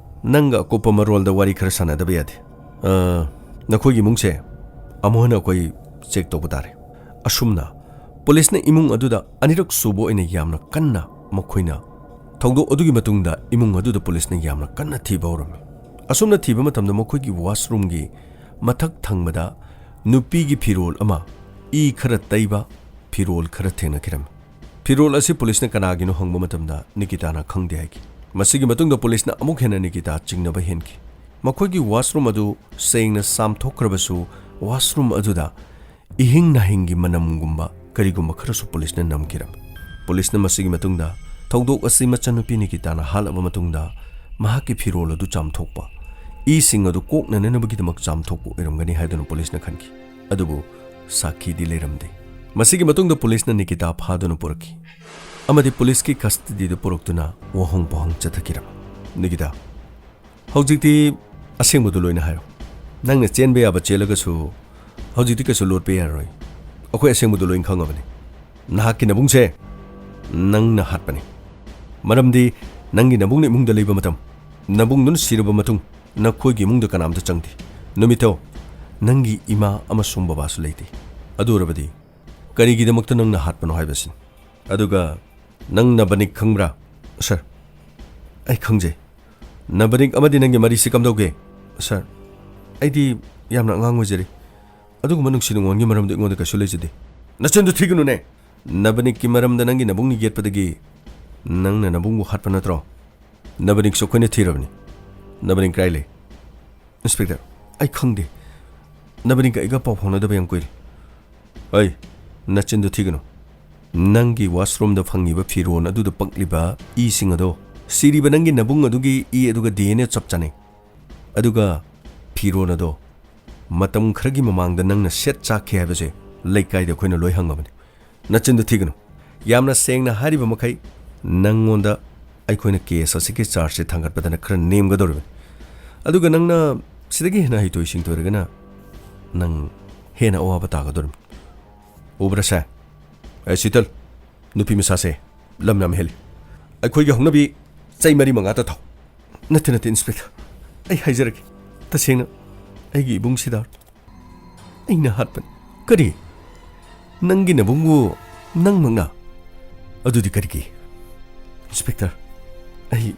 ꯅꯪꯒ ꯑꯀꯨꯞꯄ ꯃꯔꯣꯜꯗ ꯋꯥꯔꯤ ꯈꯔ ꯁꯥꯟꯅꯗꯕ ꯌꯥꯗꯦ꯫ ꯑ, ꯅꯈꯣꯏꯒꯤ ꯏꯃꯨꯡꯁꯦ ꯑꯃꯨꯛ ꯍꯟꯅ ꯑꯩꯈꯣꯏ ꯆꯦꯛ ꯇꯧꯕ ꯇꯥꯔꯦ꯫ ꯑꯁꯨꯝꯅ ꯄꯨꯂꯤꯁꯅ ꯏꯃꯨꯡ ꯑꯗꯨꯗ ꯑꯅꯤꯔꯛ ꯁꯨꯕ ꯑꯣꯏꯅ ꯌꯥꯝꯅ ꯀꯟꯅ ꯃꯈꯣꯏꯅ ꯊꯧꯗꯣꯛ ꯑꯗꯨꯒꯤ ꯃꯇꯨꯡꯗ ꯏꯃꯨꯡ ꯑꯗꯨꯗ ꯄꯨꯂꯤꯁꯅ ꯌꯥꯝꯅ ꯀꯟꯅ ꯊꯤꯕ ꯍꯧꯔꯝꯃꯤ꯫ ꯑꯁꯨꯝꯅ ꯊꯤꯕ ꯃꯇꯝꯗ ꯃꯈꯣꯏꯒꯤ ꯋꯥꯁꯔꯨꯝꯒꯤ ꯃꯊꯛ ꯊꯪꯕꯗ ꯅꯨꯄꯤꯒꯤ ꯐꯤꯔꯣꯜ ꯑꯃ, ꯏ ꯈꯔ ꯇꯩꯕ ꯐꯤꯔꯣꯜ ꯈꯔ ꯊꯦꯡꯅꯈꯤꯔꯝꯃꯤ꯫ ꯐꯤꯔꯣꯜ ꯑꯁꯤ ꯄꯨꯂꯤꯁꯅ ꯀꯅꯥꯒꯤꯅꯣ ꯍꯪꯕ ꯃꯇꯝꯗ ꯅꯤꯀꯤꯇꯥꯅ ꯈꯪꯗꯦ ꯍꯥꯏꯈꯤ꯫ ꯃꯁꯤꯒꯤ ꯃꯇꯨꯡꯗ ꯄꯨꯂꯤꯁꯅ ꯑꯃꯨꯛ ꯍꯦꯟꯅ ꯅꯤꯀꯤꯇꯥ ꯆꯤꯡꯅꯕ ꯍꯦꯟꯈꯤ꯫ ꯃꯈꯣꯏꯒꯤ ꯋꯥꯁꯔꯨꯝ ꯑꯗꯨ ꯁꯦꯡꯅ ꯆꯥꯝꯊꯣꯛꯈ꯭ꯔꯕꯁꯨ, ꯋꯥꯁꯔꯨꯝ ꯑꯗꯨꯗ ꯏꯍꯤꯡ ꯅꯥꯍꯤꯡꯒꯤ ꯃꯅꯝꯒꯨꯝꯕ ꯀꯔꯤꯒꯨꯝꯕ ꯈꯔꯁꯨ ꯄꯨꯂꯤꯁꯅ ꯅꯝꯈꯤꯔꯝꯃꯤ꯫ ꯄꯨꯂꯤꯁꯅ ꯃꯁꯤꯒꯤ ꯃꯇꯨꯡꯗ ꯊꯧꯗꯣꯛ ꯑꯁꯤ ꯃꯆꯟꯅꯨꯄꯤ ꯅꯤꯀꯤꯇꯥꯅ ꯍꯥꯠꯂꯕ ꯃꯇꯨꯡꯗ ꯃꯍꯥꯛꯀꯤ ꯐꯤꯔꯣꯜ ꯑꯗꯨ ꯆꯥꯝꯊꯣꯛꯄ, ꯏꯁꯤꯡ ꯑꯗꯨ ꯀꯣꯛꯅꯅꯕꯒꯤꯗꯃꯛ ꯆꯥꯝꯊꯣꯛꯄ ꯑꯣꯏꯔꯝꯒꯅꯤ ꯍꯥꯏꯗꯨꯅ ꯄꯨꯂꯤꯁꯅ ꯈꯟꯈꯤ꯫ ꯑꯗꯨꯕꯨ ꯁꯥꯈꯤꯗꯤ ꯂꯩꯔꯝꯗꯦ꯫ ꯃꯁꯤꯒꯤ ꯃꯇꯨꯡꯗ ꯄꯨꯂꯤꯁꯅ ꯅꯤꯀꯤꯇꯥ ꯐꯥꯗꯨꯅ ꯄꯨꯔꯛꯈꯤ ꯑꯃꯗꯤ ꯄꯨꯂꯤꯁꯀꯤ ꯀꯁꯇꯗꯤꯗ ꯄꯨꯔꯛꯇꯨꯅ ꯋꯥꯍꯪ ꯄꯥꯎꯍꯪ ꯆꯠꯊꯈꯤꯔꯝꯃꯤ꯫ "ꯅꯤꯀꯤꯇꯥ, ꯍꯧꯖꯤꯛꯇꯤ ꯑꯁꯦꯡꯕꯗꯨ ꯂꯣꯏꯅ ꯍꯥꯏꯔꯣ꯫ ꯅꯪꯅ ꯆꯦꯟꯕ ꯌꯥꯕ ꯆꯦꯜꯂꯒꯁꯨ ꯍꯧꯖꯤꯛꯇꯤ ꯀꯩꯁꯨ ꯂꯣꯠꯄ ꯌꯥꯔꯔꯣꯏ꯫ ꯑꯩꯈꯣꯏ ꯑꯁꯦꯡꯕꯗꯨ ꯂꯣꯏꯅ ꯈꯪꯉꯕꯅꯤ꯫ ꯅꯍꯥꯛꯀꯤ ꯅꯕꯨꯡꯁꯦ ꯅꯪꯅ ꯍꯥꯠꯄꯅꯤ꯫ ꯃꯔꯝꯗꯤ ꯅꯪꯒꯤ ꯅꯕꯨꯡꯅ ꯏꯃꯨꯡꯗ ꯂꯩꯕ ꯃꯇꯝ, ꯅꯕꯨꯡꯗꯨꯅ ꯁꯤꯔꯕ ꯃꯇꯨꯡ ꯅꯈꯣꯏꯒꯤ ꯏꯃꯨꯡꯗ ꯀꯅꯥꯝꯇ ꯆꯪꯗꯦ꯫ ꯅꯨꯃꯤꯠꯇꯣ ꯅꯪꯒꯤ ꯏꯃꯥ ꯑꯃꯁꯨꯡ ꯕꯕꯥꯁꯨ ꯂꯩꯇꯦ꯫ ꯑꯗꯨ ꯑꯣꯏꯔꯕꯗꯤ ꯀꯔꯤꯒꯤꯗꯃꯛꯇ ꯅꯪꯅ ꯍꯥꯠꯄꯅꯣ ꯍꯥꯏꯕꯁꯤꯅꯤ꯫ ꯑꯗꯨꯒ ꯅꯪ ꯅꯕꯅꯤꯛ ꯈꯪꯕ꯭ꯔꯥ?" "ꯁꯥꯔ, ꯑꯩ ꯈꯪꯖꯩ꯫" "ꯅꯕꯅꯤꯛ ꯑꯃꯗꯤ ꯅꯪꯒꯤ ꯃꯔꯤꯁꯤ ꯀꯝꯗꯧꯒꯦ?" "ꯁꯥꯔ, ꯑꯩꯗꯤ ꯌꯥꯝꯅ ꯑꯉꯥꯡ ꯑꯣꯏꯖꯔꯤ꯫ ꯑꯗꯨꯒꯨꯝꯕ ꯅꯨꯡꯁꯤ ꯅꯨꯡꯉꯣꯟꯒꯤ ꯃꯔꯝꯗ ꯑꯩꯉꯣꯟꯗ ꯀꯩꯁꯨ ꯂꯩꯖꯗꯦ꯫" "ꯅꯆꯤꯟꯗꯨ ꯊꯤꯒꯅꯨꯅꯦ꯫ ꯅꯕꯅꯤꯛꯀꯤ ꯃꯔꯝꯗ ꯅꯪꯒꯤ ꯅꯕꯨꯡꯅ ꯌꯦꯠꯄꯗꯒꯤ ꯅꯪꯅ ꯅꯕꯨꯡꯕꯨ ꯍꯥꯠꯄ ꯅꯠꯇ꯭ꯔꯣ?" "ꯅꯕꯅꯤꯛꯁꯨ ꯑꯩꯈꯣꯏꯅ ꯊꯤꯔꯕꯅꯤ꯫" "ꯅꯕꯅꯤꯛ ꯀꯗꯥꯏ ꯂꯩ?" "ꯏꯟꯁꯄꯦꯛꯇꯔ, ꯑꯩ ꯈꯪꯗꯦ꯫ ꯅꯕꯅꯤꯛꯀ ꯑꯩꯒ ꯄꯥꯎ ꯐꯥꯎꯅꯗꯕ ꯌꯥꯝ ꯀꯨꯏꯔꯦ꯫" "ꯑꯩ, ꯅꯆꯤꯟꯗꯨ ꯊꯤꯒꯅꯨ꯫ ꯅꯪꯒꯤ ꯋꯥꯁꯔꯨꯝꯗ ꯐꯪꯉꯤꯕ ꯐꯤꯔꯣꯜ ꯑꯗꯨꯗ ꯄꯛꯂꯤꯕ ꯏꯁꯤꯡ ꯑꯗꯣ ꯁꯤꯔꯤꯕ ꯅꯪꯒꯤ ꯅꯕꯨꯡ ꯑꯗꯨꯒꯤ ꯏ ꯑꯗꯨꯒ ꯗꯤ ꯑꯦꯟ ꯑꯦ ꯆꯞ ꯆꯥꯅꯩ꯫ ꯑꯗꯨꯒ ꯐꯤꯔꯣꯜ ꯑꯗꯣ ꯃꯇꯝ ꯈꯔꯒꯤ ꯃꯃꯥꯡꯗ ꯅꯪꯅ ꯁꯦꯠ ꯆꯥꯛꯈꯤ ꯍꯥꯏꯕꯁꯦ ꯂꯩꯀꯥꯏꯗ ꯑꯩꯈꯣꯏꯅ ꯂꯣꯏ ꯍꯪꯉꯕꯅꯤ꯫ ꯅꯆꯤꯟꯗꯨ ꯊꯤꯒꯅꯨ꯫ ꯌꯥꯝꯅ ꯁꯦꯡꯅ ꯍꯥꯏꯔꯤꯕ ꯃꯈꯩ ꯅꯪꯉꯣꯟꯗ ꯑꯩꯈꯣꯏꯅ ꯀꯦꯁ ꯑꯁꯤꯒꯤ ꯆꯥꯔꯖꯁꯦ ꯊꯥꯡꯒꯠꯄꯗꯅ ꯈꯔ ꯅꯦꯝꯒꯗꯧꯔꯤꯕꯅꯤ꯫ ꯑꯗꯨꯒ ꯅꯪꯅ ꯁꯤꯗꯒꯤ ꯍꯦꯟꯅ ꯍꯩꯊꯣꯏ ꯁꯤꯡꯊꯣꯏꯔꯒꯅ ꯅꯪ ꯍꯦꯟꯅ ꯑꯋꯥꯕ ꯇꯥꯒꯗꯧꯔꯤꯕꯅꯤ꯫ ꯎꯕ꯭ꯔꯥ ꯁꯦ? ꯑꯦ ꯁꯤꯇꯜ, ꯅꯨꯄꯤ ꯃꯆꯥꯁꯦ ꯂꯝ ꯌꯥꯝ ꯍꯦꯜꯂꯤ꯫ ꯑꯩꯈꯣꯏꯒꯤ ꯍꯧꯅꯕꯤ ꯆꯩ ꯃꯔꯤ ꯃꯉꯥꯇ ꯊꯥꯎ꯫ ꯅꯠꯇꯦ, ꯅꯠꯇꯦ, ꯏꯟꯁꯄꯦꯛꯇꯔ, ꯑꯩ ꯍꯥꯏꯖꯔꯒꯦ꯫ ꯇꯁꯦꯡꯅ ꯑꯩꯒꯤ ꯏꯕꯨꯡ ꯁꯤꯗꯥꯔꯊ ꯑꯩꯅ ꯍꯥꯠꯄꯅꯤ꯫ ꯀꯔꯤ? ꯅꯪꯒꯤ ꯅꯕꯨꯡꯕꯨ ꯅꯪꯃꯛꯅ? ꯑꯗꯨꯗꯤ ꯀꯔꯤꯒꯤ? ꯏꯟꯁꯄꯦꯛꯇꯔ, ꯑꯩ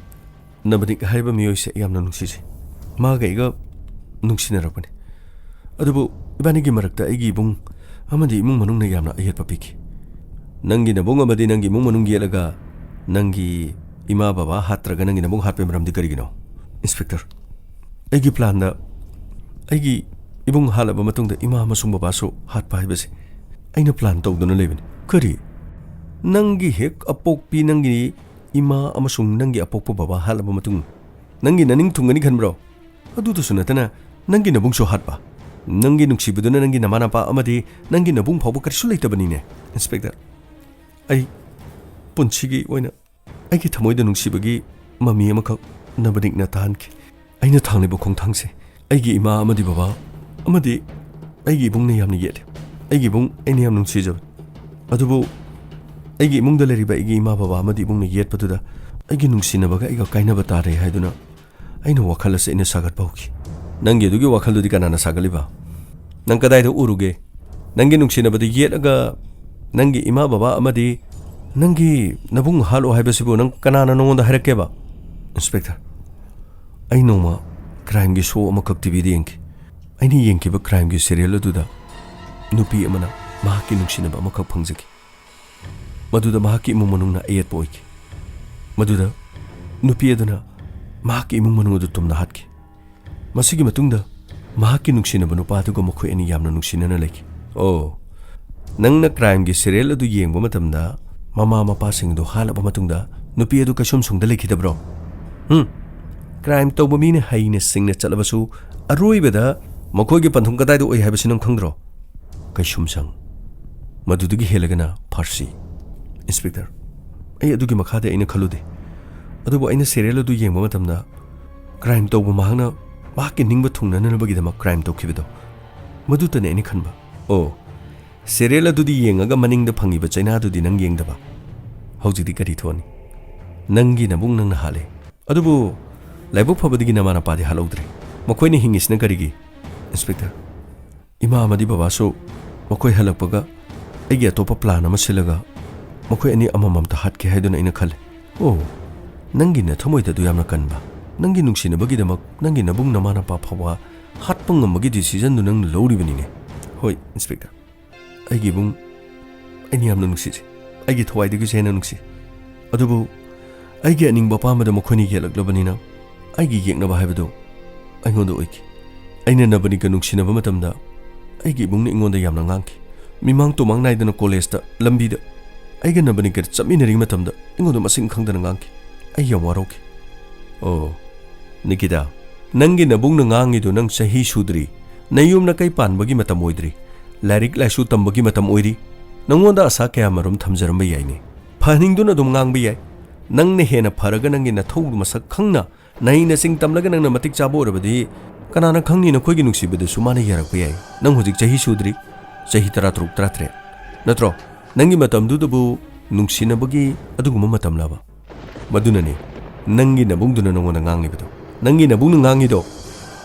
ꯅꯕꯅꯤꯛ ꯍꯥꯏꯔꯤꯕ ꯃꯤꯑꯣꯏꯁꯦ ꯌꯥꯝꯅ ꯅꯨꯡꯁꯤꯖꯩ꯫ ꯃꯥꯒ ꯑꯩꯒ ꯅꯨꯡꯁꯤꯅꯔꯛꯄꯅꯤ꯫ ꯑꯗꯨꯕꯨ ꯏꯕꯥꯅꯤꯒꯤ ꯃꯔꯛꯇ ꯑꯩꯒꯤ ꯏꯕꯨꯡ ꯑꯃꯗꯤ ꯏꯃꯨꯡ ꯃꯅꯨꯡꯅ ꯌꯥꯝꯅ ꯑꯌꯦꯠꯄ ꯄꯤꯈꯤ꯫ ꯅꯪꯒꯤ ꯅꯕꯨꯡ ꯑꯃꯗꯤ ꯅꯪꯒꯤ ꯏꯃꯨꯡ ꯃꯅꯨꯡ ꯌꯦꯠꯂꯒ ꯅꯪꯒꯤ ꯏꯃꯥ ꯕꯕꯥ ꯍꯥꯠꯇ꯭ꯔꯒ ꯅꯪꯒꯤ ꯅꯕꯨꯡ ꯍꯥꯠꯄꯒꯤ ꯃꯔꯝꯗꯤ ꯀꯔꯤꯒꯤꯅꯣ? ꯏꯟꯁꯄꯦꯛꯇꯔ, ꯑꯩꯒꯤ ꯄ꯭ꯂꯥꯟꯗ ꯑꯩꯒꯤ ꯏꯕꯨꯡ ꯍꯥꯠꯂꯕ ꯃꯇꯨꯡꯗ ꯏꯃꯥ ꯑꯃꯁꯨꯡ ꯕꯕꯥꯁꯨ ꯍꯥꯠꯄ ꯍꯥꯏꯕꯁꯦ ꯑꯩꯅ ꯄ꯭ꯂꯥꯟ ꯇꯧꯗꯨꯅ ꯂꯩꯕꯅꯤ꯫ ꯀꯔꯤ? ꯅꯪꯒꯤ ꯍꯦꯛ ꯑꯄꯣꯛꯄꯤ ꯅꯪꯒꯤ ꯏꯃꯥ ꯑꯃꯁꯨꯡ ꯅꯪꯒꯤ ꯑꯄꯣꯛꯄ ꯕꯕꯥ ꯍꯥꯠꯂꯕ ꯃꯇꯨꯡ ꯅꯪꯒꯤ ꯅꯅꯤꯡ ꯊꯨꯡꯒꯅꯤ ꯈꯟꯕ꯭ꯔꯣ? ꯑꯗꯨꯗꯁꯨ ꯅꯠꯇꯅ ꯅꯪꯒꯤ ꯅꯕꯨꯡꯁꯨ ꯍꯥꯠꯄ? ꯅꯪꯒꯤ ꯅꯨꯡꯁꯤꯕꯗꯨꯅ ꯅꯪꯒꯤ ꯅꯃꯥ ꯅꯄꯥ ꯑꯃꯗꯤ ꯅꯪꯒꯤ ꯅꯕꯨꯡ ꯐꯥꯎꯕ ꯀꯔꯤꯁꯨ ꯂꯩꯇꯕꯅꯤꯅꯦ, ꯏꯟꯁꯄꯦꯛꯇꯔ꯫ ꯑꯩ ꯄꯨꯟꯁꯤꯒꯤ ꯑꯣꯏꯅ ꯑꯩꯒꯤ ꯊꯃꯣꯏꯗ ꯅꯨꯡꯁꯤꯕꯒꯤ ꯃꯃꯤ ꯑꯃꯈꯛ ꯅꯕꯅꯤꯛꯅ ꯇꯥꯍꯟꯈꯤ꯫ ꯑꯩꯅ ꯊꯥꯡꯂꯤꯕ ꯈꯣꯡꯊꯥꯡꯁꯦ ꯑꯩꯒꯤ ꯏꯃꯥ ꯑꯃꯗꯤ ꯕꯕꯥ ꯑꯃꯗꯤ ꯑꯩꯒꯤ ꯏꯕꯨꯡꯅ ꯌꯥꯝꯅ ꯌꯦꯠꯂꯤ꯫ ꯑꯩꯒꯤ ꯏꯕꯨꯡ ꯑꯩꯅ ꯌꯥꯝ ꯅꯨꯡꯁꯤꯖꯕꯅꯤ꯫ ꯑꯗꯨꯕꯨ ꯑꯩꯒꯤ ꯏꯃꯨꯡꯗ ꯂꯩꯔꯤꯕ ꯑꯩꯒꯤ ꯏꯃꯥ ꯕꯕꯥ ꯑꯃꯗꯤ ꯏꯕꯨꯡꯅ ꯌꯦꯠꯄꯗꯨꯗ ꯑꯩꯒꯤ ꯅꯨꯡꯁꯤꯅꯕꯒ ꯑꯩꯒ ꯀꯥꯏꯅꯕ ꯇꯥꯔꯦ ꯍꯥꯏꯗꯨꯅ ꯑꯩꯅ ꯋꯥꯈꯜ ꯑꯁꯤ ꯑꯩꯅ ꯁꯥꯒꯠꯄ ꯍꯧꯈꯤ꯫ ꯅꯪꯒꯤ ꯑꯗꯨꯒꯤ ꯋꯥꯈꯜꯗꯨꯗꯤ ꯀꯅꯥꯅ ꯁꯥꯒꯠꯂꯤꯕ? ꯅꯪ ꯀꯗꯥꯏꯗ ꯎꯔꯨꯒꯦ? ꯅꯪꯒꯤ ꯅꯨꯡꯁꯤꯅꯕꯗ ꯌꯦꯠꯂꯒ ꯅꯪꯒꯤ ꯏꯃꯥ ꯕꯕꯥ ꯑꯃꯗꯤ ꯅꯪꯒꯤ ꯅꯕꯨꯡ ꯍꯥꯠꯂꯣ ꯍꯥꯏꯕꯁꯤꯕꯨ ꯅꯪ ꯀꯅꯥꯅ ꯅꯉꯣꯟꯗ ꯍꯥꯏꯔꯛꯀꯦꯕ? ꯏꯟꯁꯄꯦꯛꯇꯔ, ꯑꯩ ꯅꯣꯡꯃ ꯀ꯭ꯔꯥꯏꯝꯒꯤ ꯁꯣ ꯑꯃꯈꯛ ꯇꯤꯚꯤꯗ ꯌꯦꯡꯈꯤ꯫ ꯑꯩꯅ ꯌꯦꯡꯈꯤꯕ ꯀ꯭ꯔꯥꯏꯝꯒꯤ ꯁꯦꯔꯤꯌꯦꯜ ꯑꯗꯨꯗ ꯅꯨꯄꯤ ꯑꯃꯅ ꯃꯍꯥꯛꯀꯤ ꯅꯨꯡꯁꯤꯅꯕ ꯑꯃꯈꯛ ꯐꯪꯖꯈꯤ꯫ ꯃꯗꯨꯗ ꯃꯍꯥꯛꯀꯤ ꯏꯃꯨꯡ ꯃꯅꯨꯡꯅ ꯑꯌꯦꯠꯄ ꯑꯣꯏꯈꯤ꯫ ꯃꯗꯨꯗ ꯅꯨꯄꯤ ꯑꯗꯨꯅ ꯃꯍꯥꯛꯀꯤ ꯏꯃꯨꯡ ꯃꯅꯨꯡ ꯑꯗꯨ ꯇꯨꯝꯅ ꯍꯥꯠꯈꯤ꯫ ꯃꯁꯤꯒꯤ ꯃꯇꯨꯡꯗ ꯃꯍꯥꯛꯀꯤ ꯅꯨꯡꯁꯤꯅꯕ ꯅꯨꯄꯥ ꯑꯗꯨꯒ ꯃꯈꯣꯏ ꯑꯅꯤ ꯌꯥꯝꯅ ꯅꯨꯡꯁꯤꯅꯅ ꯂꯩꯈꯤ꯫ ꯑꯣ, ꯅꯪꯅ ꯀ꯭ꯔꯥꯏꯝꯒꯤ ꯁꯦꯔꯤꯌꯦꯜ ꯑꯗꯨ ꯌꯦꯡꯕ ꯃꯇꯝꯗ ꯃꯃꯥ ꯃꯄꯥꯁꯤꯡ ꯑꯗꯨ ꯍꯥꯠꯂꯕ ꯃꯇꯨꯡꯗ ꯅꯨꯄꯤ ꯑꯗꯨ ꯀꯩꯁꯨꯝꯁꯪꯗ ꯂꯩꯈꯤꯗꯕ꯭ꯔꯣ? ꯍꯨꯝ? ꯀ꯭ꯔꯥꯏꯝ ꯇꯧꯕ ꯃꯤꯅ ꯍꯩꯅ ꯁꯤꯡꯅ ꯆꯠꯂꯕꯁꯨ ꯑꯔꯣꯏꯕꯗ ꯃꯈꯣꯏꯒꯤ ꯄꯟꯊꯨꯡ ꯀꯗꯥꯏꯗ ꯑꯣꯏ ꯍꯥꯏꯕꯁꯤ ꯅꯪ ꯈꯪꯗ꯭ꯔꯣ? ꯀꯩꯁꯨꯝꯁꯪ꯫ ꯃꯗꯨꯗꯒꯤ ꯍꯦꯜꯂꯒꯅ ꯐꯥꯔꯁꯤ꯫ ꯏꯟꯁꯄꯦꯛꯇꯔ, ꯑꯩ ꯑꯗꯨꯒꯤ ꯃꯈꯥꯗꯤ ꯑꯩꯅ ꯈꯜꯂꯨꯗꯦ꯫ ꯑꯗꯨꯕꯨ ꯑꯩꯅ ꯁꯦꯔꯤꯌꯦꯜ ꯑꯗꯨ ꯌꯦꯡꯕ ꯃꯇꯝꯗ ꯀ꯭ꯔꯥꯏꯝ ꯇꯧꯕ ꯃꯍꯥꯛꯅ ꯃꯍꯥꯛꯀꯤ ꯅꯤꯡꯕ ꯊꯨꯡꯅꯅꯕꯒꯤꯗꯃꯛ ꯀ꯭ꯔꯥꯏꯝ ꯇꯧꯈꯤꯕꯗꯣ, ꯃꯗꯨꯇꯅꯤ ꯑꯩꯅ ꯈꯟꯕ꯫ ꯑꯣ, ꯁꯦꯔꯤꯌꯦꯜ ꯑꯗꯨꯗꯤ ꯌꯦꯡꯉꯒ ꯃꯅꯤꯡꯗ ꯐꯪꯉꯤꯕ ꯆꯩꯅꯥꯗꯨꯗꯤ ꯅꯪ ꯌꯦꯡꯗꯕ? ꯍꯧꯖꯤꯛꯇꯤ ꯀꯔꯤ ꯊꯣꯛꯑꯅꯤ? ꯅꯪꯒꯤ ꯅꯕꯨꯡ ꯅꯪꯅ ꯍꯥꯠꯂꯦ꯫ ꯑꯗꯨꯕꯨ ꯂꯥꯏꯕꯛ ꯐꯕꯗꯒꯤ ꯅꯃꯥ ꯅꯄꯥꯗꯤ ꯍꯥꯠꯍꯧꯗ꯭ꯔꯦ꯫ ꯃꯈꯣꯏꯅ ꯍꯤꯡꯉꯤꯁꯤꯅ ꯀꯔꯤꯒꯤ? ꯏꯟꯁꯄꯦꯛꯇꯔ, ꯏꯃꯥ ꯑꯃꯗꯤ ꯕꯕꯥꯁꯨ ꯃꯈꯣꯏ ꯍꯜꯂꯛꯄꯒ ꯑꯩꯒꯤ ꯑꯇꯣꯞꯄ ꯄ꯭ꯂꯥꯟ ꯑꯃ ꯁꯤꯜꯂꯒ ꯃꯈꯣꯏ ꯑꯅꯤ ꯑꯃꯃꯝꯇ ꯍꯥꯠꯀꯦ ꯍꯥꯏꯗꯨꯅ ꯑꯩꯅ ꯈꯜꯂꯤ꯫ ꯑꯣ, ꯅꯪꯒꯤ ꯅꯊꯃꯣꯏꯗ ꯑꯗꯨ ꯌꯥꯝꯅ ꯀꯟꯕ, ꯅꯪꯒꯤ ꯅꯨꯡꯁꯤꯅꯕꯒꯤꯗꯃꯛ ꯅꯪꯒꯤ ꯅꯕꯨꯡ ꯅꯃꯥ ꯅꯄꯥ ꯐꯥꯎꯕ ꯍꯥꯠꯄ ꯉꯝꯕꯒꯤ ꯗꯤꯁꯤꯖꯟꯗꯨ ꯅꯪꯅ ꯂꯧꯔꯤꯕꯅꯤꯅꯦ꯫ ꯍꯣꯏ, ꯏꯟꯁꯄꯦꯛꯇꯔ, ꯑꯩꯒꯤ ꯏꯕꯨꯡ ꯑꯩꯅ ꯌꯥꯝꯅ ꯅꯨꯡꯁꯤꯖꯩ꯫ ꯑꯩꯒꯤ ꯊꯋꯥꯏꯗꯒꯤꯁꯨ ꯍꯦꯟꯅ ꯅꯨꯡꯁꯤ꯫ ꯑꯗꯨꯕꯨ ꯑꯩꯒꯤ ꯑꯅꯤꯡꯕ ꯑꯄꯥꯝꯕꯗ ꯃꯈꯣꯏꯅ ꯌꯦꯠꯂꯛꯂꯕꯅꯤꯅ ꯑꯩꯒꯤ ꯌꯦꯛꯅꯕ ꯍꯥꯏꯕꯗꯨ ꯑꯩꯉꯣꯟꯗ ꯑꯣꯏꯈꯤ꯫ ꯑꯩꯅ ꯅꯕꯅꯤꯒ ꯅꯨꯡꯁꯤꯅꯕ ꯃꯇꯝꯗ ꯑꯩꯒꯤ ꯏꯕꯨꯡꯅ ꯑꯩꯉꯣꯟꯗ ꯌꯥꯝꯅ ꯉꯥꯡꯈꯤ꯫ ꯃꯤꯃꯥꯡ ꯇꯨꯃꯥꯡ ꯅꯥꯏꯗꯅ ꯀꯣꯂꯦꯖꯇ ꯂꯝꯕꯤꯗ ꯑꯩꯒ ꯅꯕꯅꯤꯒ ꯆꯠꯃꯤꯟꯅꯔꯤꯉꯩ ꯃꯇꯝꯗ ꯑꯩꯉꯣꯟꯗ ꯃꯁꯤꯡ ꯈꯪꯗꯅ ꯉꯥꯡꯈꯤ꯫ ꯑꯩ ꯌꯥꯝ ꯋꯥꯔꯧꯈꯤ꯫ ꯑꯣ, ꯅꯤꯀꯤꯇꯥ, ꯅꯪꯒꯤ ꯅꯕꯨꯡꯅ ꯉꯥꯡꯉꯤꯗꯨ ꯅꯪ ꯆꯍꯤ ꯁꯨꯗ꯭ꯔꯤ, ꯅꯌꯨꯝ ꯅꯀꯩ ꯄꯥꯟꯕꯒꯤ ꯃꯇꯝ ꯑꯣꯏꯗ꯭ꯔꯤ, ꯂꯥꯏꯔꯤꯛ ꯂꯥꯏꯁꯨ ꯇꯝꯕꯒꯤ ꯃꯇꯝ ꯑꯣꯏꯔꯤ꯫ ꯅꯉꯣꯟꯗ ꯑꯁꯥ ꯀꯌꯥꯃꯔꯨꯝ ꯊꯝꯖꯔꯝꯕ ꯌꯥꯏꯅꯦ꯫ ꯐꯍꯟꯅꯤꯡꯗꯨꯅ ꯑꯗꯨꯝ ꯉꯥꯡꯕ ꯌꯥꯏ꯫ ꯅꯪꯅ ꯍꯦꯟꯅ ꯐꯔꯒ ꯅꯪꯒꯤ ꯅꯊꯧꯗꯨ ꯃꯁꯛ ꯈꯪꯅ ꯅꯍꯩꯅ ꯆꯤꯡ ꯇꯝꯂꯒ ꯅꯪꯅ ꯃꯇꯤꯛ ꯆꯥꯕ ꯑꯣꯏꯔꯕꯗꯤ ꯀꯅꯥꯅ ꯈꯪꯅꯤ ꯅꯈꯣꯏꯒꯤ ꯅꯨꯡꯁꯤꯕꯗꯁꯨ ꯃꯥꯅ ꯌꯥꯔꯛꯄ ꯌꯥꯏ꯫ ꯅꯪ ꯍꯧꯖꯤꯛ ꯆꯍꯤ ꯁꯨꯗ꯭ꯔꯤ, ꯆꯍꯤ ꯇꯔꯥꯇꯔꯨꯛ, ꯇꯔꯥꯇꯔꯦꯠ ꯅꯠꯇ꯭ꯔꯣ? ꯅꯪꯒꯤ ꯃꯇꯝꯗꯨꯗꯕꯨ ꯅꯨꯡꯁꯤꯅꯕꯒꯤ ꯑꯗꯨꯒꯨꯝꯕ ꯃꯇꯝꯂꯕ? ꯃꯗꯨꯅꯅꯤ ꯅꯪꯒꯤ ꯅꯕꯨꯡꯗꯨꯅ ꯅꯉꯣꯟꯗ ꯉꯥꯡꯂꯤꯕꯗꯣ꯫ ꯅꯪꯒꯤ ꯅꯕꯨꯡꯅ ꯉꯥꯡꯉꯤꯗꯣ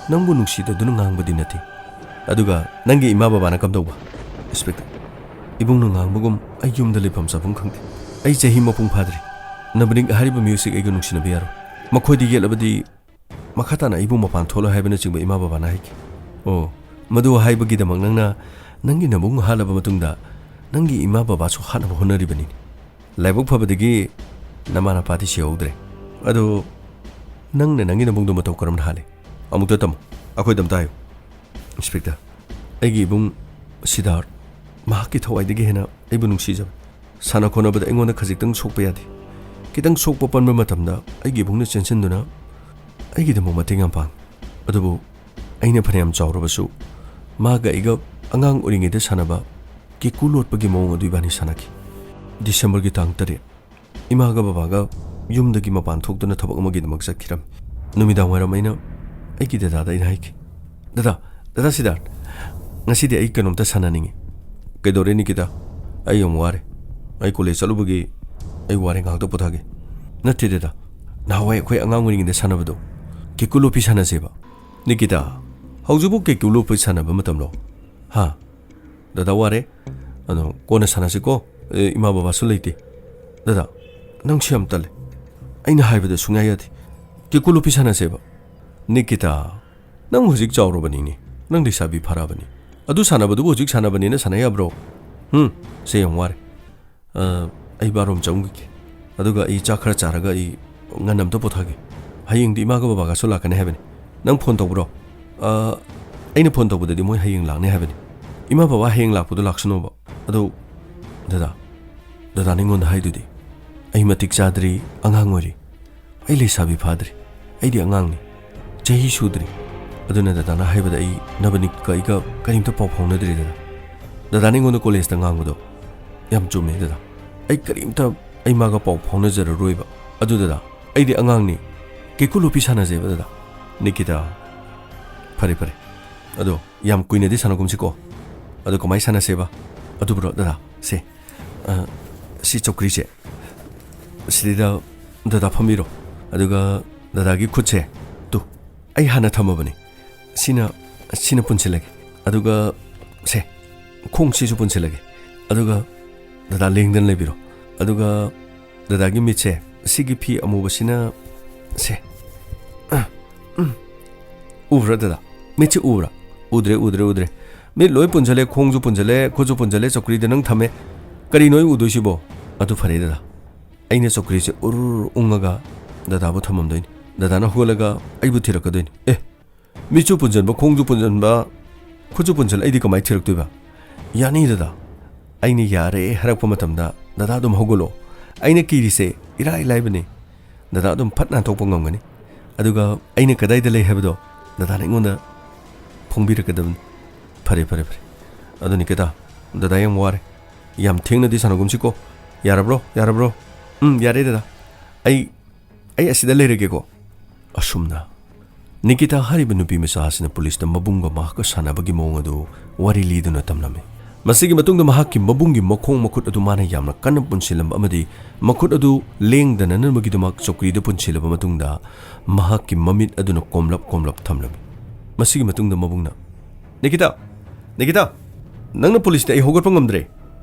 ꯅꯪꯕꯨ ꯅꯨꯡꯁꯤꯗꯗꯨꯅ ꯉꯥꯡꯕꯗꯤ ꯅꯠꯇꯦ꯫ ꯑꯗꯨꯒ ꯅꯪꯒꯤ ꯏꯃꯥ ꯕꯕꯥꯅ ꯀꯝꯗꯧꯕ? ꯏꯟꯁꯄꯦꯛꯇꯔ, ꯏꯕꯨꯡꯅ ꯉꯥꯡꯕꯒꯨꯝ ꯑꯩ ꯌꯨꯝꯗ ꯂꯩꯐꯝ ꯆꯥꯐꯝ ꯈꯪꯗꯦ꯫ ꯑꯩ ꯆꯍꯤ ꯃꯄꯨꯡ ꯐꯥꯗ꯭ꯔꯤ꯫ ꯅꯕꯅꯤꯛ ꯍꯥꯏꯔꯤꯕ ꯃꯤꯑꯣꯏꯁꯤꯒ ꯑꯩꯒ ꯅꯨꯡꯁꯤꯅꯕ ꯌꯥꯔꯣꯏ꯫ ꯃꯈꯣꯏꯗ ꯌꯦꯠꯂꯕꯗꯤ ꯃꯈꯥ ꯇꯥꯅ ꯑꯩꯕꯨ ꯃꯄꯥꯟ ꯊꯣꯛꯂꯣꯏ ꯍꯥꯏꯕꯅꯆꯤꯡꯕ ꯏꯃꯥ ꯕꯕꯥꯅ ꯍꯥꯏꯈꯤ꯫ ꯑꯣ, ꯃꯗꯨ ꯍꯥꯏꯕꯒꯤꯗꯃꯛ ꯅꯪꯅ ꯅꯪꯒꯤ ꯅꯕꯨꯡ ꯍꯥꯠꯂꯕ ꯃꯇꯨꯡꯗ ꯅꯪꯒꯤ ꯏꯃꯥ ꯕꯕꯥꯁꯨ ꯍꯥꯠꯅꯕ ꯍꯣꯠꯅꯔꯤꯕꯅꯤꯅꯦ꯫ ꯂꯥꯏꯕꯛ ꯐꯕꯗꯒꯤ ꯅꯃꯥ ꯅꯄꯥꯗꯤ ꯁꯤꯍꯧꯗ꯭ꯔꯦ꯫ ꯑꯗꯣ ꯅꯪꯅ ꯅꯪꯒꯤ ꯅꯕꯨꯡꯗꯣ ꯃꯇꯧ ꯀꯔꯝꯅ ꯍꯥꯠꯂꯤ? ꯑꯃꯨꯛꯇ ꯇꯝꯃꯨ, ꯑꯩꯈꯣꯏꯗ ꯑꯝꯇ ꯍꯥꯏꯌꯨ꯫ ꯏꯟꯁꯄꯦꯛꯇꯔ, ꯑꯩꯒꯤ ꯏꯕꯨꯡ ꯁꯤꯗꯥꯔꯠ ꯃꯍꯥꯛꯀꯤ ꯊꯋꯥꯏꯗꯒꯤ ꯍꯦꯟꯅ ꯑꯩꯕꯨ ꯅꯨꯡꯁꯤꯖꯕ꯫ ꯁꯥꯟꯅ ꯈꯣꯠꯅꯕꯗ ꯑꯩꯉꯣꯟꯗ ꯈꯖꯤꯛꯇꯪ ꯁꯣꯛꯄ ꯌꯥꯗꯦ꯫ ꯈꯤꯇꯪ ꯁꯣꯛꯄ ꯄꯟꯕ ꯃꯇꯝꯗ ꯑꯩꯒꯤ ꯏꯕꯨꯡꯅ ꯆꯦꯟꯁꯤꯟꯗꯨꯅ ꯑꯩꯒꯤꯗꯃꯛ ꯃꯇꯦꯡ ꯌꯥꯝ ꯄꯥꯡꯉꯤ꯫ ꯑꯗꯨꯕꯨ ꯑꯩꯅ ꯐꯅꯌꯥꯝ ꯆꯥꯎꯔꯕꯁꯨ ꯃꯥꯒ ꯑꯩꯒ ꯑꯉꯥꯡ ꯑꯣꯏꯔꯤꯉꯩꯗ ꯁꯥꯟꯅꯕ ꯀꯦꯀꯨ ꯂꯣꯠꯄꯒꯤ ꯃꯑꯣꯡ ꯑꯗꯨ ꯏꯕꯥꯅꯤ ꯁꯥꯟꯅꯈꯤ꯫ ꯗꯤꯁꯦꯝꯕꯔꯒꯤ ꯇꯥꯡ ꯇꯔꯦꯠ, ꯏꯃꯥꯒ ꯕꯕꯥꯒ ꯌꯨꯝꯗꯒꯤ ꯃꯄꯥꯟ ꯊꯣꯛꯇꯨꯅ ꯊꯕꯛ ꯑꯃꯒꯤꯗꯃꯛ ꯆꯠꯈꯤꯔꯝꯃꯤ꯫ ꯅꯨꯃꯤꯗꯥꯡ ꯋꯥꯏꯔꯝ ꯑꯩꯅ ꯑꯩꯒꯤ ꯗꯗꯥꯗ ꯑꯩꯅ ꯍꯥꯏꯈꯤ, "ꯗꯗꯥ, ꯗꯗꯥ ꯁꯤꯗꯥꯔꯠ, ꯉꯁꯤꯗꯤ ꯑꯩ ꯀꯩꯅꯣꯝꯇ ꯁꯥꯟꯅꯅꯤꯡꯉꯤ꯫" "ꯀꯩꯗꯧꯔꯦ ꯅꯤꯀꯤꯇꯥ?" "ꯑꯩ ꯌꯥꯝ ꯋꯥꯔꯦ꯫ ꯑꯩ ꯀꯣꯂꯦꯖ ꯆꯠꯂꯨꯕꯒꯤ ꯑꯩ ꯋꯥꯔꯦ, ꯉꯥꯏꯍꯥꯛꯇ ꯄꯣꯊꯥꯒꯦ꯫" "ꯅꯠꯇꯦ ꯗꯗꯥ, ꯅꯍꯥꯟꯋꯥꯏ ꯑꯩꯈꯣꯏ ꯑꯉꯥꯡ ꯑꯣꯏꯔꯤꯉꯩꯗ ꯁꯥꯟꯅꯕꯗꯣ, ꯀꯦꯀꯨ ꯂꯣꯠꯄꯤ ꯁꯥꯟꯅꯁꯦꯕ꯫" "ꯅꯤꯀꯤꯇꯥ, ꯍꯧꯖꯤꯛꯄꯨ ꯀꯦꯀꯨ ꯂꯣꯠꯄꯤ ꯁꯥꯟꯅꯕ ꯃꯇꯝꯂꯣ? ꯍꯥ?" ꯗꯗꯥ ꯋꯥꯔꯦ꯫ ꯑꯗꯣ ꯀꯣꯟꯅ ꯁꯥꯟꯅꯁꯤꯀꯣ꯫ ꯑꯦ, ꯏꯃꯥ ꯕꯕꯥꯁꯨ ꯂꯩꯇꯦ꯫ ꯗꯗꯥ, ꯅꯪꯁꯨ ꯌꯥꯝ ꯇꯜꯂꯦ꯫ ꯑꯩꯅ ꯍꯥꯏꯕꯗ ꯁꯨꯡꯌꯥ ꯌꯥꯗꯦ꯫ ꯀꯦꯀꯨ ꯂꯣꯠꯄꯤ ꯁꯥꯟꯅꯁꯦꯕ꯫ ꯅꯤꯀꯤꯇꯥ, ꯅꯪ ꯍꯧꯖꯤꯛ ꯆꯥꯎꯔꯕꯅꯤꯅꯦ꯫ ꯅꯪ ꯂꯩꯁꯥꯕꯤ ꯐꯥꯔꯛꯑꯕꯅꯤ꯫ ꯑꯗꯨ ꯁꯥꯟꯅꯕꯗꯨꯕꯨ ꯍꯧꯖꯤꯛ ꯁꯥꯟꯅꯕꯅꯤꯅ ꯁꯥꯟꯅ ꯌꯥꯕ꯭ꯔꯣ? ꯍꯨꯝ, ꯁꯦ ꯌꯥꯝ ꯋꯥꯔꯦ꯫ ꯑ, ꯑꯩ ꯕꯥꯔꯣꯝ ꯆꯪꯈꯤꯒꯦ꯫ ꯑꯗꯨꯒ ꯑꯩ ꯆꯥꯛ ꯈꯔ ꯆꯥꯔꯒ ꯑꯩ ꯉꯟꯅ ꯑꯝꯇ ꯄꯣꯊꯥꯒꯦ꯫ ꯍꯌꯦꯡꯗꯤ ꯏꯃꯥꯒ ꯕꯕꯥꯒꯁꯨ ꯂꯥꯛꯀꯅꯤ ꯍꯥꯏꯕꯅꯤ꯫ ꯅꯪ ꯐꯣꯟ ꯇꯧꯕ꯭ꯔꯣ? ꯑ, ꯑꯩꯅ ꯐꯣꯟ ꯇꯧꯕꯗꯗꯤ ꯃꯣꯏ ꯍꯌꯦꯡ ꯂꯥꯛꯅꯤ ꯍꯥꯏꯕꯅꯤ꯫ ꯏꯃꯥ ꯕꯕꯥ ꯍꯌꯦꯡ ꯂꯥꯛꯄꯗꯣ ꯂꯥꯛꯁꯅꯣꯕ꯫ ꯑꯗꯣ, ꯗꯗꯥ, ꯗꯗꯥꯅ ꯑꯩꯉꯣꯟꯗ ꯍꯥꯏꯗꯨꯗꯤ, "ꯑꯩ ꯃꯇꯤꯛ ꯆꯥꯗ꯭ꯔꯤ, ꯑꯉꯥꯡ ꯑꯣꯏꯔꯤ꯫ ꯑꯩ ꯂꯩꯁꯥꯕꯤ ꯐꯥꯗ꯭ꯔꯤ꯫ ꯑꯩꯗꯤ ꯑꯉꯥꯡꯅꯤ꯫ ꯆꯍꯤ ꯁꯨꯗ꯭ꯔꯤ꯫" ꯑꯗꯨꯅ ꯗꯗꯥꯅ ꯍꯥꯏꯕꯗ ꯑꯩ ꯅꯕꯅꯤꯛꯀ ꯑꯩꯒ ꯀꯔꯤꯝꯇ ꯄꯥꯎ ꯐꯥꯎꯅꯗ꯭ꯔꯦꯗꯅ꯫ ꯗꯗꯥꯅ ꯑꯩꯉꯣꯟꯗ ꯀꯣꯂꯦꯖꯇ ꯉꯥꯡꯕꯗꯣ ꯌꯥꯝ ꯆꯨꯝꯃꯦ ꯗꯗꯥ꯫ ꯑꯩ ꯀꯔꯤꯝꯇ ꯑꯩ ꯃꯥꯒ ꯄꯥꯎ ꯐꯥꯎꯅꯖꯔꯔꯣꯏꯕ꯫ ꯑꯗꯨ ꯗꯗꯥ, ꯑꯩꯗꯤ ꯑꯉꯥꯡꯅꯤ꯫ ꯀꯦꯀꯨ ꯂꯣꯄꯤ ꯁꯥꯟꯅꯖꯦꯕ ꯗꯗꯥ꯫ ꯅꯤꯀꯤꯇꯥ, ꯐꯔꯦ ꯐꯔꯦ꯫ ꯑꯗꯣ ꯌꯥꯝ ꯀꯨꯏꯅꯗꯤ ꯁꯥꯟꯅꯒꯨꯝꯁꯤꯀꯣ꯫ ꯑꯗꯣ ꯀꯃꯥꯏ ꯁꯥꯟꯅꯁꯦꯕ? ꯑꯗꯨꯕꯨꯔꯣ ꯗꯗꯥ, ꯁꯦ, ꯑ, ꯁꯤ ꯆꯧꯀ꯭ꯔꯤꯁꯦ, ꯁꯤꯗꯩꯗ ꯗꯗꯥ ꯐꯝꯕꯤꯔꯣ꯫ ꯑꯗꯨꯒ ꯗꯗꯥꯒꯤ ꯈꯨꯠꯁꯦ, ꯇꯨ, ꯑꯩ ꯍꯥꯟꯅ ꯊꯝꯃꯕꯅꯤ꯫ ꯁꯤꯅ, ꯁꯤꯅ ꯄꯨꯟꯁꯤꯜꯂꯒꯦ꯫ ꯑꯗꯨꯒ ꯁꯦ, ꯈꯣꯡꯁꯤꯁꯨ ꯄꯨꯟꯁꯤꯜꯂꯒꯦ꯫ ꯑꯗꯨꯒ ꯗꯗꯥ ꯂꯦꯡꯗꯅ ꯂꯩꯕꯤꯔꯣ꯫ ꯑꯗꯨꯒ ꯗꯗꯥꯒꯤ ꯃꯤꯠꯁꯦ, ꯁꯤꯒꯤ ꯐꯤ ꯑꯃꯨꯕꯁꯤꯅ, ꯁꯦ, ꯎꯝ, ꯎꯕ꯭ꯔꯥ ꯗꯗꯥ? ꯃꯤꯠꯁꯤ ꯎꯕ꯭ꯔꯥ? ꯎꯗ꯭ꯔꯦ, ꯎꯗ꯭ꯔꯦ, ꯎꯗ꯭ꯔꯦ꯫ ꯃꯤꯠ ꯂꯣꯏ ꯄꯨꯟꯁꯤꯜꯂꯦ, ꯈꯣꯡꯁꯨ ꯄꯨꯟꯁꯤꯜꯂꯦ, ꯈꯨꯠꯁꯨ ꯄꯨꯟꯁꯤꯜꯂꯦ, ꯆꯧꯀ꯭ꯔꯤꯗ ꯅꯪ ꯊꯝꯃꯦ꯫ ꯀꯔꯤꯅꯣ ꯑꯩ ꯎꯗꯣꯏꯁꯤꯕꯣ? ꯑꯗꯨ ꯐꯔꯦ ꯗꯗꯥ꯫ ꯑꯩꯅ ꯆꯧꯀ꯭ꯔꯤꯁꯦ ꯎꯔꯨꯔ ꯎꯪꯉꯒ ꯗꯗꯥꯕꯨ ꯊꯝꯃꯝꯗꯣꯏꯅꯤ꯫ ꯗꯗꯥꯅ ꯍꯧꯒꯠꯂꯒ ꯑꯩꯕꯨ ꯊꯤꯔꯛꯀꯗꯣꯏꯅꯤ꯫ ꯑꯦ, ꯃꯤꯠꯁꯨ ꯄꯨꯟꯁꯤꯟꯕ, ꯈꯣꯡꯁꯨ ꯄꯨꯟꯁꯤꯟꯕ, ꯈꯨꯠꯁꯨ ꯄꯨꯟꯁꯤꯜ, ꯑꯩꯗꯤ ꯀꯃꯥꯏꯅ ꯊꯤꯔꯛꯇꯣꯏꯕ? ꯌꯥꯅꯤ ꯗꯗꯥ꯫ ꯑꯩꯅ ꯌꯥꯔꯦ ꯍꯥꯏꯔꯛꯄ ꯃꯇꯝꯗ ꯗꯗꯥ ꯑꯗꯨꯝ ꯍꯧꯒꯠꯂꯣ꯫ ꯑꯩꯅ ꯀꯤꯔꯤꯁꯦ ꯏꯔꯥꯏ ꯂꯥꯏꯕꯅꯤ꯫ ꯗꯗꯥ ꯑꯗꯨꯝ ꯐꯠ ꯅꯥꯟꯊꯣꯛꯄ ꯉꯝꯒꯅꯤ꯫ ꯑꯗꯨꯒ ꯑꯩꯅ ꯀꯗꯥꯏꯗ ꯂꯩ ꯍꯥꯏꯕꯗꯣ ꯗꯗꯥꯅ ꯑꯩꯉꯣꯟꯗ ꯐꯣꯡꯕꯤꯔꯛꯀꯗꯕꯅꯤ꯫ ꯐꯔꯦ, ꯐꯔꯦ, ꯐꯔꯦ꯫ ꯑꯗꯨ ꯅꯤꯀꯤꯇꯥ, ꯗꯗꯥ ꯌꯥꯝ ꯋꯥꯔꯦ꯫ ꯌꯥꯝ ꯊꯦꯡꯅꯗꯤ ꯁꯥꯟꯅꯒꯨꯝꯁꯤꯀꯣ꯫ ꯌꯥꯔꯕ꯭ꯔꯣ? ꯌꯥꯔꯕ꯭ꯔꯣ? ꯎꯝ, ꯌꯥꯔꯦ ꯗꯗꯥ꯫ ꯑꯩ, ꯑꯩ ꯑꯁꯤꯗ ꯂꯩꯔꯒꯦꯀꯣ꯫ ꯑꯁꯨꯝꯅ ꯅꯤꯀꯤꯇꯥ ꯍꯥꯏꯔꯤꯕ ꯅꯨꯄꯤ ꯃꯆꯥ ꯑꯁꯤꯅ ꯄꯨꯂꯤꯁꯇ ꯃꯕꯨꯡꯒ ꯃꯍꯥꯛꯀ ꯁꯥꯟꯅꯕꯒꯤ ꯃꯑꯣꯡ ꯑꯗꯨ ꯋꯥꯔꯤ ꯂꯤꯗꯨꯅ ꯇꯝꯂꯝꯃꯤ꯫ ꯃꯁꯤꯒꯤ ꯃꯇꯨꯡꯗ ꯃꯍꯥꯛꯀꯤ ꯃꯕꯨꯡꯒꯤ ꯃꯈꯣꯡ ꯃꯈꯨꯠ ꯑꯗꯨ ꯃꯥꯅ ꯌꯥꯝꯅ ꯀꯟꯅ ꯄꯨꯟꯁꯤꯜꯂꯝꯕ ꯑꯃꯗꯤ ꯃꯈꯨꯠ ꯑꯗꯨ ꯂꯦꯡꯗꯅꯅꯕꯒꯤꯗꯃꯛ ꯆꯧꯀ꯭ꯔꯤꯗ ꯄꯨꯟꯁꯤꯜꯂꯕ ꯃꯇꯨꯡꯗ ꯃꯍꯥꯛꯀꯤ ꯃꯃꯤꯠ ꯑꯗꯨꯅ ꯀꯣꯝꯂꯞ ꯀꯣꯝꯂꯞ ꯊꯝꯂꯝꯃꯤ꯫ ꯃꯁꯤꯒꯤ ꯃꯇꯨꯡꯗ ꯃꯕꯨꯡꯅ, "ꯅꯤꯀꯤꯇꯥ! ꯅꯤꯀꯤꯇꯥ!" ꯅꯪꯅ ꯄꯨꯂꯤꯁꯇꯤ ꯑꯩ ꯍꯧꯒꯠꯄ ꯉꯝꯗ꯭ꯔꯦ꯫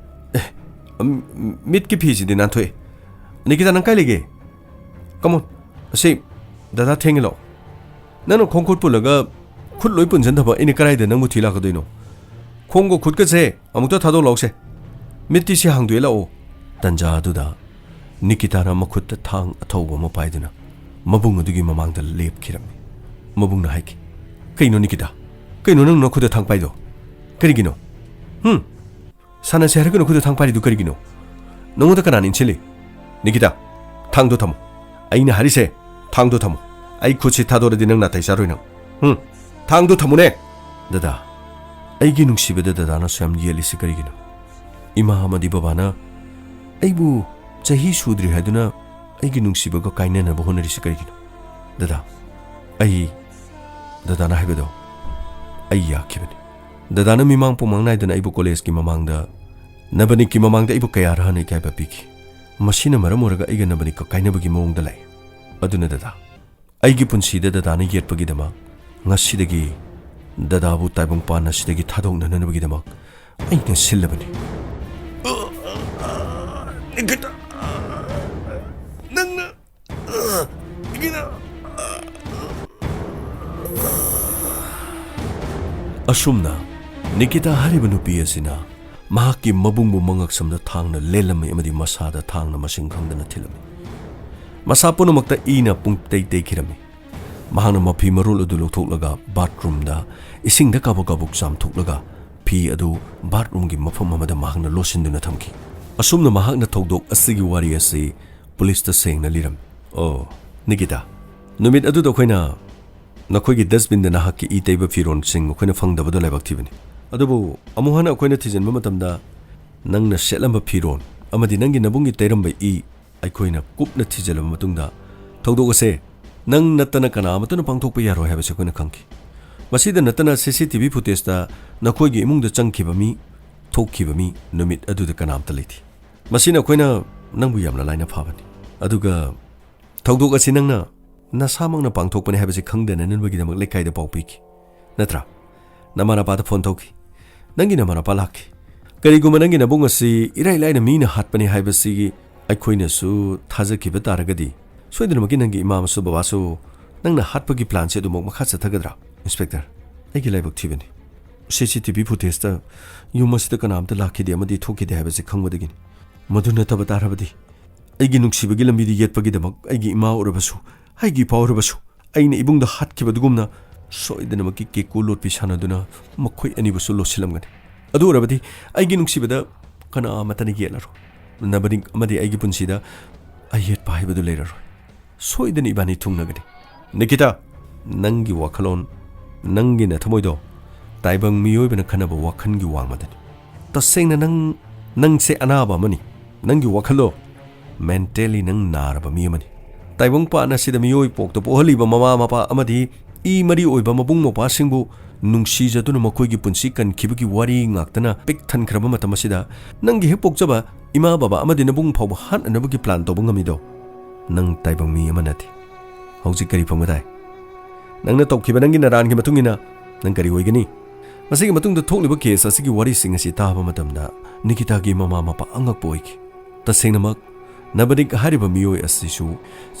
ꯑꯦ, ꯑꯝ, ꯃꯤꯠꯀꯤ ꯐꯤꯁꯤꯗꯤ ꯅꯥꯟꯊꯣꯛꯑꯦ꯫ ꯅꯤꯀꯤꯇꯥ, ꯅꯪ ꯀꯥꯏ ꯂꯩꯒꯦ? Come on, ꯑꯁꯤ ꯗꯗꯥ ꯊꯦꯡꯉꯦ ꯂꯥꯛꯑꯣ꯫ ꯅꯪꯅ ꯈꯣꯡ ꯈꯨꯠ ꯄꯨꯜꯂꯒ ꯈꯨꯠ ꯂꯣꯏ ꯄꯨꯟꯁꯤꯟꯗꯕ ꯑꯩꯅ ꯀꯗꯥꯏꯗ ꯅꯪꯕꯨ ꯊꯤ ꯂꯥꯛꯀꯗꯣꯏꯅꯣ? ꯈꯣꯡꯒ ꯈꯨꯠꯀꯁꯦ ꯑꯃꯨꯛꯇ ꯊꯥꯗꯣꯛ ꯂꯥꯛꯑꯣꯁꯦ꯫ ꯃꯤꯠꯇꯤ ꯁꯤ ꯍꯥꯡꯗꯣꯛꯑꯦ ꯂꯥꯛꯑꯣ꯫ ꯇꯟꯖꯥ ꯑꯗꯨꯗ ꯅꯤꯀꯤꯇꯥꯅ ꯃꯈꯨꯠꯇ ꯊꯥꯡ ꯑꯊꯧꯕ ꯑꯃ ꯄꯥꯏꯗꯨꯅ ꯃꯕꯨꯡ ꯑꯗꯨꯒꯤ ꯃꯃꯥꯡꯗ ꯂꯦꯞꯈꯤꯔꯝꯃꯤ꯫ ꯃꯕꯨꯡꯅ ꯍꯥꯏꯈꯤ, "ꯀꯩꯅꯣ ꯅꯤꯀꯤꯇꯥ? ꯀꯩꯅꯣ ꯅꯪ ꯅꯈꯨꯠꯇ ꯊꯥꯡ ꯄꯥꯏꯗꯣ? ꯀꯔꯤꯒꯤꯅꯣ? ꯍꯨꯝ? ꯁꯥꯟꯅꯁꯦ ꯍꯥꯏꯔꯒ ꯅꯈꯨꯠꯇ ꯊꯥꯡ ꯄꯥꯏꯔꯤꯗꯨ ꯀꯔꯤꯒꯤꯅꯣ? ꯅꯉꯣꯟꯗ ꯀꯅꯥꯅ ꯏꯟꯁꯤꯜꯂꯤ? ꯅꯤꯀꯤꯇꯥ, ꯊꯥꯡꯗꯣ ꯊꯝꯃꯣ꯫ ꯑꯩꯅ ꯍꯥꯏꯔꯤꯁꯦ, ꯊꯥꯡꯗꯣ ꯊꯝꯃꯣ꯫ ꯑꯩ ꯈꯨꯠꯁꯤ ꯊꯥꯗꯣꯔꯗꯤ ꯅꯪ ꯅꯥꯇꯩ ꯆꯥꯔꯣꯏ ꯅꯪ꯫ ꯍꯨꯝ? ꯊꯥꯡꯗꯣ ꯊꯝꯃꯨꯅꯦ!" "ꯗꯗꯥ, ꯑꯩꯒꯤ ꯅꯨꯡꯁꯤꯕꯗ ꯗꯗꯥꯅ ꯁꯨꯌꯥꯝ ꯌꯦꯠꯂꯤꯁꯤ ꯀꯔꯤꯒꯤꯅꯣ? ꯏꯃꯥ ꯑꯃꯗꯤ ꯕꯕꯥꯅ ꯑꯩꯕꯨ ꯆꯍꯤ ꯁꯨꯗ꯭ꯔꯤ ꯍꯥꯏꯗꯨꯅ ꯑꯩꯒꯤ ꯅꯨꯡꯁꯤꯕꯒ ꯀꯥꯏꯅꯅꯕ ꯍꯣꯠꯅꯔꯤꯁꯤ ꯀꯔꯤꯒꯤꯅꯣ? ꯗꯗꯥ, ꯑꯩ, ꯗꯗꯥꯅ ꯍꯥꯏꯕꯗꯣ ꯑꯩ ꯌꯥꯈꯤꯕꯅꯤ꯫ ꯗꯗꯥꯅ ꯃꯤꯃꯥꯡ ꯄꯨꯃꯥꯡ ꯅꯥꯏꯗꯅ ꯑꯩꯕꯨ ꯀꯣꯂꯦꯖꯀꯤ ꯃꯃꯥꯡꯗ, ꯅꯕꯅꯤꯛꯀꯤ ꯃꯃꯥꯡꯗ ꯑꯩꯕꯨ ꯀꯌꯥꯔꯛ ꯍꯟꯅ ꯏꯀꯥꯏꯕ ꯄꯤꯈꯤ꯫ ꯃꯁꯤꯅ ꯃꯔꯝ ꯑꯣꯏꯔꯒ ꯑꯩꯒ ꯅꯕꯅꯤꯛꯀ ꯀꯥꯏꯅꯕꯒꯤ ꯃꯑꯣꯡꯗ ꯂꯥꯛꯏ꯫ ꯑꯗꯨꯅ ꯗꯗꯥ, ꯑꯩꯒꯤ ꯄꯨꯟꯁꯤꯗ ꯗꯗꯥꯅ ꯌꯦꯠꯄꯒꯤꯗꯃꯛ, ꯉꯁꯤꯗꯒꯤ ꯗꯗꯥꯕꯨ ꯇꯥꯏꯕꯪꯄꯥꯟ ꯑꯁꯤꯗꯒꯤ ꯊꯥꯗꯣꯛꯅꯅꯕꯒꯤꯗꯃꯛ ꯑꯩꯅ ꯁꯤꯜꯂꯕꯅꯤ꯫" "ꯅꯤꯀꯤꯇꯥ, ꯅꯪꯅ, ꯅꯤꯀꯤꯇꯥ!" ꯑꯁꯨꯝꯅ ꯅꯤꯀꯤꯇꯥ ꯍꯥꯏꯔꯤꯕ ꯅꯨꯄꯤ ꯑꯁꯤꯅ ꯃꯍꯥꯛꯀꯤ ꯃꯕꯨꯡꯕꯨ ꯃꯉꯛꯁꯝꯗ ꯊꯥꯡꯅ ꯂꯦꯜꯂꯝꯃꯤ ꯑꯃꯗꯤ ꯃꯁꯥꯗ ꯊꯥꯡꯅ ꯃꯁꯤꯡ ꯈꯪꯗꯅ ꯊꯤꯜꯂꯝꯃꯤ꯫ ꯃꯁꯥ ꯄꯨꯝꯅꯃꯛꯇ ꯏꯅ ꯄꯨꯡꯇꯩ ꯇꯩꯈꯤꯔꯝꯃꯤ꯫ ꯃꯍꯥꯛꯅ ꯃꯐꯤ ꯃꯔꯣꯜ ꯑꯗꯨ ꯂꯧꯊꯣꯛꯂꯒ ꯕꯥꯊꯔꯨꯝꯗ ꯏꯁꯤꯡꯗ ꯀꯥꯕꯛ ꯀꯥꯕꯛ ꯆꯥꯝꯊꯣꯛꯂꯒ ꯐꯤ ꯑꯗꯨ ꯕꯥꯊꯔꯨꯝꯒꯤ ꯃꯐꯝ ꯑꯃꯗ ꯃꯍꯥꯛꯅ ꯂꯣꯠꯁꯤꯟꯗꯨꯅ ꯊꯝꯈꯤ꯫ ꯑꯁꯨꯝꯅ ꯃꯍꯥꯛꯅ ꯊꯧꯗꯣꯛ ꯑꯁꯤꯒꯤ ꯋꯥꯔꯤ ꯑꯁꯤ ꯄꯨꯂꯤꯁꯇ ꯁꯦꯡꯅ ꯂꯤꯔꯝꯃꯤ꯫ ꯑꯣ, ꯅꯤꯀꯤꯇꯥ, ꯅꯨꯃꯤꯠ ꯑꯗꯨꯗ ꯑꯩꯈꯣꯏꯅ ꯅꯈꯣꯏꯒꯤ ꯗꯁꯕꯤꯟꯗ ꯅꯍꯥꯛꯀꯤ ꯏ ꯇꯩꯕ ꯐꯤꯔꯣꯜꯁꯤꯡ ꯑꯩꯈꯣꯏꯅ ꯐꯪꯗꯕꯗꯣ ꯂꯥꯏꯕꯛ ꯊꯤꯕꯅꯤ꯫ ꯑꯗꯨꯕꯨ ꯑꯃꯨꯛ ꯍꯟꯅ ꯑꯩꯈꯣꯏꯅ ꯊꯤꯖꯤꯟꯕ ꯃꯇꯝꯗ ꯅꯪꯅ ꯁꯦꯠꯂꯝꯕ ꯐꯤꯔꯣꯜ ꯑꯃꯗꯤ ꯅꯪꯒꯤ ꯅꯕꯨꯡꯒꯤ ꯇꯩꯔꯝꯕ ꯏ ꯑꯩꯈꯣꯏꯅ ꯀꯨꯞꯅ ꯊꯤꯖꯤꯜꯂꯕ ꯃꯇꯨꯡꯗ ꯊꯧꯗꯣꯛ ꯑꯁꯦ ꯅꯪ ꯅꯠꯇꯅ ꯀꯅꯥ ꯑꯃꯠꯇꯅ ꯄꯥꯡꯊꯣꯛꯄ ꯌꯥꯔꯣꯏ ꯍꯥꯏꯕꯁꯤ ꯑꯩꯈꯣꯏꯅ ꯈꯪꯈꯤ꯫ ꯃꯁꯤꯗ ꯅꯠꯇꯅ ꯁꯤ ꯁꯤ ꯇꯤ ꯚꯤ ꯐꯨꯇꯦꯖꯇ ꯅꯈꯣꯏꯒꯤ ꯏꯃꯨꯡꯗ ꯆꯪꯈꯤꯕ ꯃꯤ, ꯊꯣꯛꯈꯤꯕ ꯃꯤ ꯅꯨꯃꯤꯠ ꯑꯗꯨꯗ ꯀꯅꯥꯝꯇ ꯂꯩꯇꯦ꯫ ꯃꯁꯤꯅ ꯑꯩꯈꯣꯏꯅ ꯅꯪꯕꯨ ꯌꯥꯝꯅ ꯂꯥꯏꯅ ꯐꯥꯕꯅꯤ꯫ ꯑꯗꯨꯒ ꯊꯧꯗꯣꯛ ꯑꯁꯤ ꯅꯪꯅ ꯅꯁꯥꯃꯛꯅ ꯄꯥꯡꯊꯣꯛꯄꯅꯤ ꯍꯥꯏꯕꯁꯤ ꯈꯪꯗꯅꯅꯕꯒꯤꯗꯃꯛ ꯂꯩꯀꯥꯏꯗ ꯄꯥꯎ ꯄꯤꯈꯤ, ꯅꯠꯇ꯭ꯔꯥ? ꯅꯃꯥ ꯅꯄꯥꯗ ꯐꯣꯟ ꯇꯧꯈꯤ꯫ "ꯅꯪꯒꯤ ꯅꯃꯥ ꯅꯄꯥ ꯂꯥꯛꯈꯤ꯫ ꯀꯔꯤꯒꯨꯝꯕ ꯅꯪꯒꯤ ꯅꯕꯨꯡ ꯑꯁꯤ ꯏꯔꯥꯏ ꯂꯥꯏꯅ ꯃꯤꯅ ꯍꯥꯠꯄꯅꯤ ꯍꯥꯏꯕꯁꯤꯒꯤ ꯑꯩꯈꯣꯏꯅꯁꯨ ꯊꯥꯖꯈꯤꯕ ꯇꯥꯔꯒꯗꯤ, ꯁꯣꯏꯗꯅꯃꯛꯀꯤ ꯅꯪꯒꯤ ꯏꯃꯥ ꯑꯃꯁꯨꯡ ꯕꯕꯥꯁꯨ ꯅꯪꯅ ꯍꯥꯠꯄꯒꯤ ꯄ꯭ꯂꯥꯟꯁꯦ ꯑꯗꯨꯃꯛ ꯃꯈꯥ ꯆꯠꯊꯒꯗ꯭ꯔꯥ?" "ꯏꯟꯁꯄꯦꯛꯇꯔ, ꯑꯩꯒꯤ ꯂꯥꯏꯕꯛ ꯊꯤꯕꯅꯤ꯫ ꯁꯤ ꯁꯤ ꯇꯤ ꯚꯤ ꯐꯨꯇꯦꯖꯇ ꯌꯨꯝ ꯑꯁꯤꯗ ꯀꯅꯥꯝꯇ ꯂꯥꯛꯈꯤꯗꯦ ꯑꯃꯗꯤ ꯊꯣꯛꯈꯤꯗꯦ ꯍꯥꯏꯕꯁꯤ ꯈꯪꯕꯗꯒꯤꯅꯤ꯫ ꯃꯗꯨ ꯅꯠꯇꯕ ꯇꯥꯔꯕꯗꯤ, ꯑꯩꯒꯤ ꯅꯨꯡꯁꯤꯕꯒꯤ ꯂꯝꯕꯤꯗ ꯌꯦꯠꯄꯒꯤꯗꯃꯛ ꯑꯩꯒꯤ ꯏꯃꯥ ꯑꯣꯏꯔꯕꯁꯨ, ꯑꯩꯒꯤ ꯏꯄꯥ ꯑꯣꯏꯔꯕꯁꯨ, ꯑꯩꯅ ꯏꯕꯨꯡꯗ ꯍꯥꯠꯈꯤꯕꯗꯨꯒꯨꯝꯅ ꯁꯣꯏꯗꯅꯃꯛꯀꯤ ꯀꯦꯀꯨ ꯂꯣꯠꯄꯤ ꯁꯥꯟꯅꯗꯨꯅ ꯃꯈꯣꯏ ꯑꯅꯤꯕꯨꯁꯨ ꯂꯣꯠꯁꯤꯜꯂꯝꯒꯅꯤ꯫ ꯑꯗꯨ ꯑꯣꯏꯔꯕꯗꯤ ꯑꯩꯒꯤ ꯅꯨꯡꯁꯤꯕꯗ ꯀꯅꯥ ꯑꯃꯠꯇꯅ ꯌꯦꯠꯂꯔꯣꯏ꯫ ꯅꯕꯅꯤꯛ ꯑꯃꯗꯤ ꯑꯩꯒꯤ ꯄꯨꯟꯁꯤꯗ ꯑꯌꯦꯠꯄ ꯍꯥꯏꯕꯗꯨ ꯂꯩꯔꯔꯣꯏ꯫ ꯁꯣꯏꯗꯅ ꯏꯕꯥꯅꯤ ꯊꯨꯡꯅꯒꯅꯤ꯫ ꯅꯤꯀꯤꯇꯥ, ꯅꯪꯒꯤ ꯋꯥꯈꯜꯂꯣꯟ, ꯅꯪꯒꯤ ꯅꯊꯃꯣꯏꯗꯣ ꯇꯥꯏꯕꯪ ꯃꯤꯑꯣꯏꯕꯅ ꯈꯟꯅꯕ ꯋꯥꯈꯜꯒꯤ ꯋꯥꯡꯃꯗꯅꯤ꯫ ꯇꯁꯦꯡꯅ ꯅꯪ, ꯅꯪꯁꯦ ꯑꯅꯥꯕ ꯑꯃꯅꯤ꯫ ꯅꯪꯒꯤ ꯋꯥꯈꯜꯗꯣ, ꯃꯦꯟꯇꯦꯜꯂꯤ ꯅꯪ ꯅꯥꯔꯕ ꯃꯤ ꯑꯃꯅꯤ꯫ ꯇꯥꯏꯕꯪ ꯄꯥꯟ ꯑꯁꯤꯗ ꯃꯤꯑꯣꯏ ꯄꯣꯛꯇ ꯄꯣꯛꯍꯜꯂꯤꯕ ꯃꯃꯥ ꯃꯄꯥ ꯑꯃꯗꯤ ꯏ ꯃꯔꯤ ꯑꯣꯏꯕ ꯃꯕꯨꯡ ꯃꯧꯄ꯭ꯋꯥꯁꯤꯡꯕꯨ ꯅꯨꯡꯁꯤꯖꯗꯨꯅ ꯃꯈꯣꯏꯒꯤ ꯄꯨꯟꯁꯤ ꯀꯟꯈꯤꯕꯒꯤ ꯋꯥꯔꯤ ꯉꯥꯛꯇꯅ ꯄꯤꯛ ꯊꯟꯈ꯭ꯔꯕ ꯃꯇꯝ ꯑꯁꯤꯗ, ꯅꯪꯒꯤ ꯍꯦꯛ ꯄꯣꯛꯆꯕ ꯏꯃꯥ ꯕꯕꯥ ꯑꯃꯗꯤ ꯅꯕꯨꯡ ꯐꯥꯎꯕ ꯍꯥꯠꯅꯅꯕꯒꯤ ꯄ꯭ꯂꯥꯟ ꯇꯧꯕ ꯉꯝꯃꯤꯗꯣ, ꯅꯪ ꯇꯥꯏꯕꯪ ꯃꯤ ꯑꯃ ꯅꯠꯇꯦ꯫ ꯍꯧꯖꯤꯛ ꯀꯔꯤ ꯐꯪꯒꯗꯥꯏ? ꯅꯪꯅ ꯇꯧꯈꯤꯕ ꯅꯪꯒꯤ ꯅꯔꯥꯟꯒꯤ ꯃꯇꯨꯡ ꯏꯟꯅ ꯅꯪ ꯀꯔꯤ ꯑꯣꯏꯒꯅꯤ?" ꯃꯁꯤꯒꯤ ꯃꯇꯨꯡꯗ ꯊꯣꯛꯂꯤꯕ ꯀꯦꯁ ꯑꯁꯤꯒꯤ ꯋꯥꯔꯤꯁꯤꯡ ꯑꯁꯤ ꯇꯥꯕ ꯃꯇꯝꯗ ꯅꯤꯀꯤꯇꯥꯒꯤ ꯃꯃꯥ ꯃꯄꯥ ꯑꯉꯛꯄ ꯑꯣꯏꯈꯤ꯫ ꯇꯁꯦꯡꯅꯃꯛ, ꯅꯕꯅꯤꯛ ꯍꯥꯏꯔꯤꯕ ꯃꯤꯑꯣꯏ ꯑꯁꯤꯁꯨ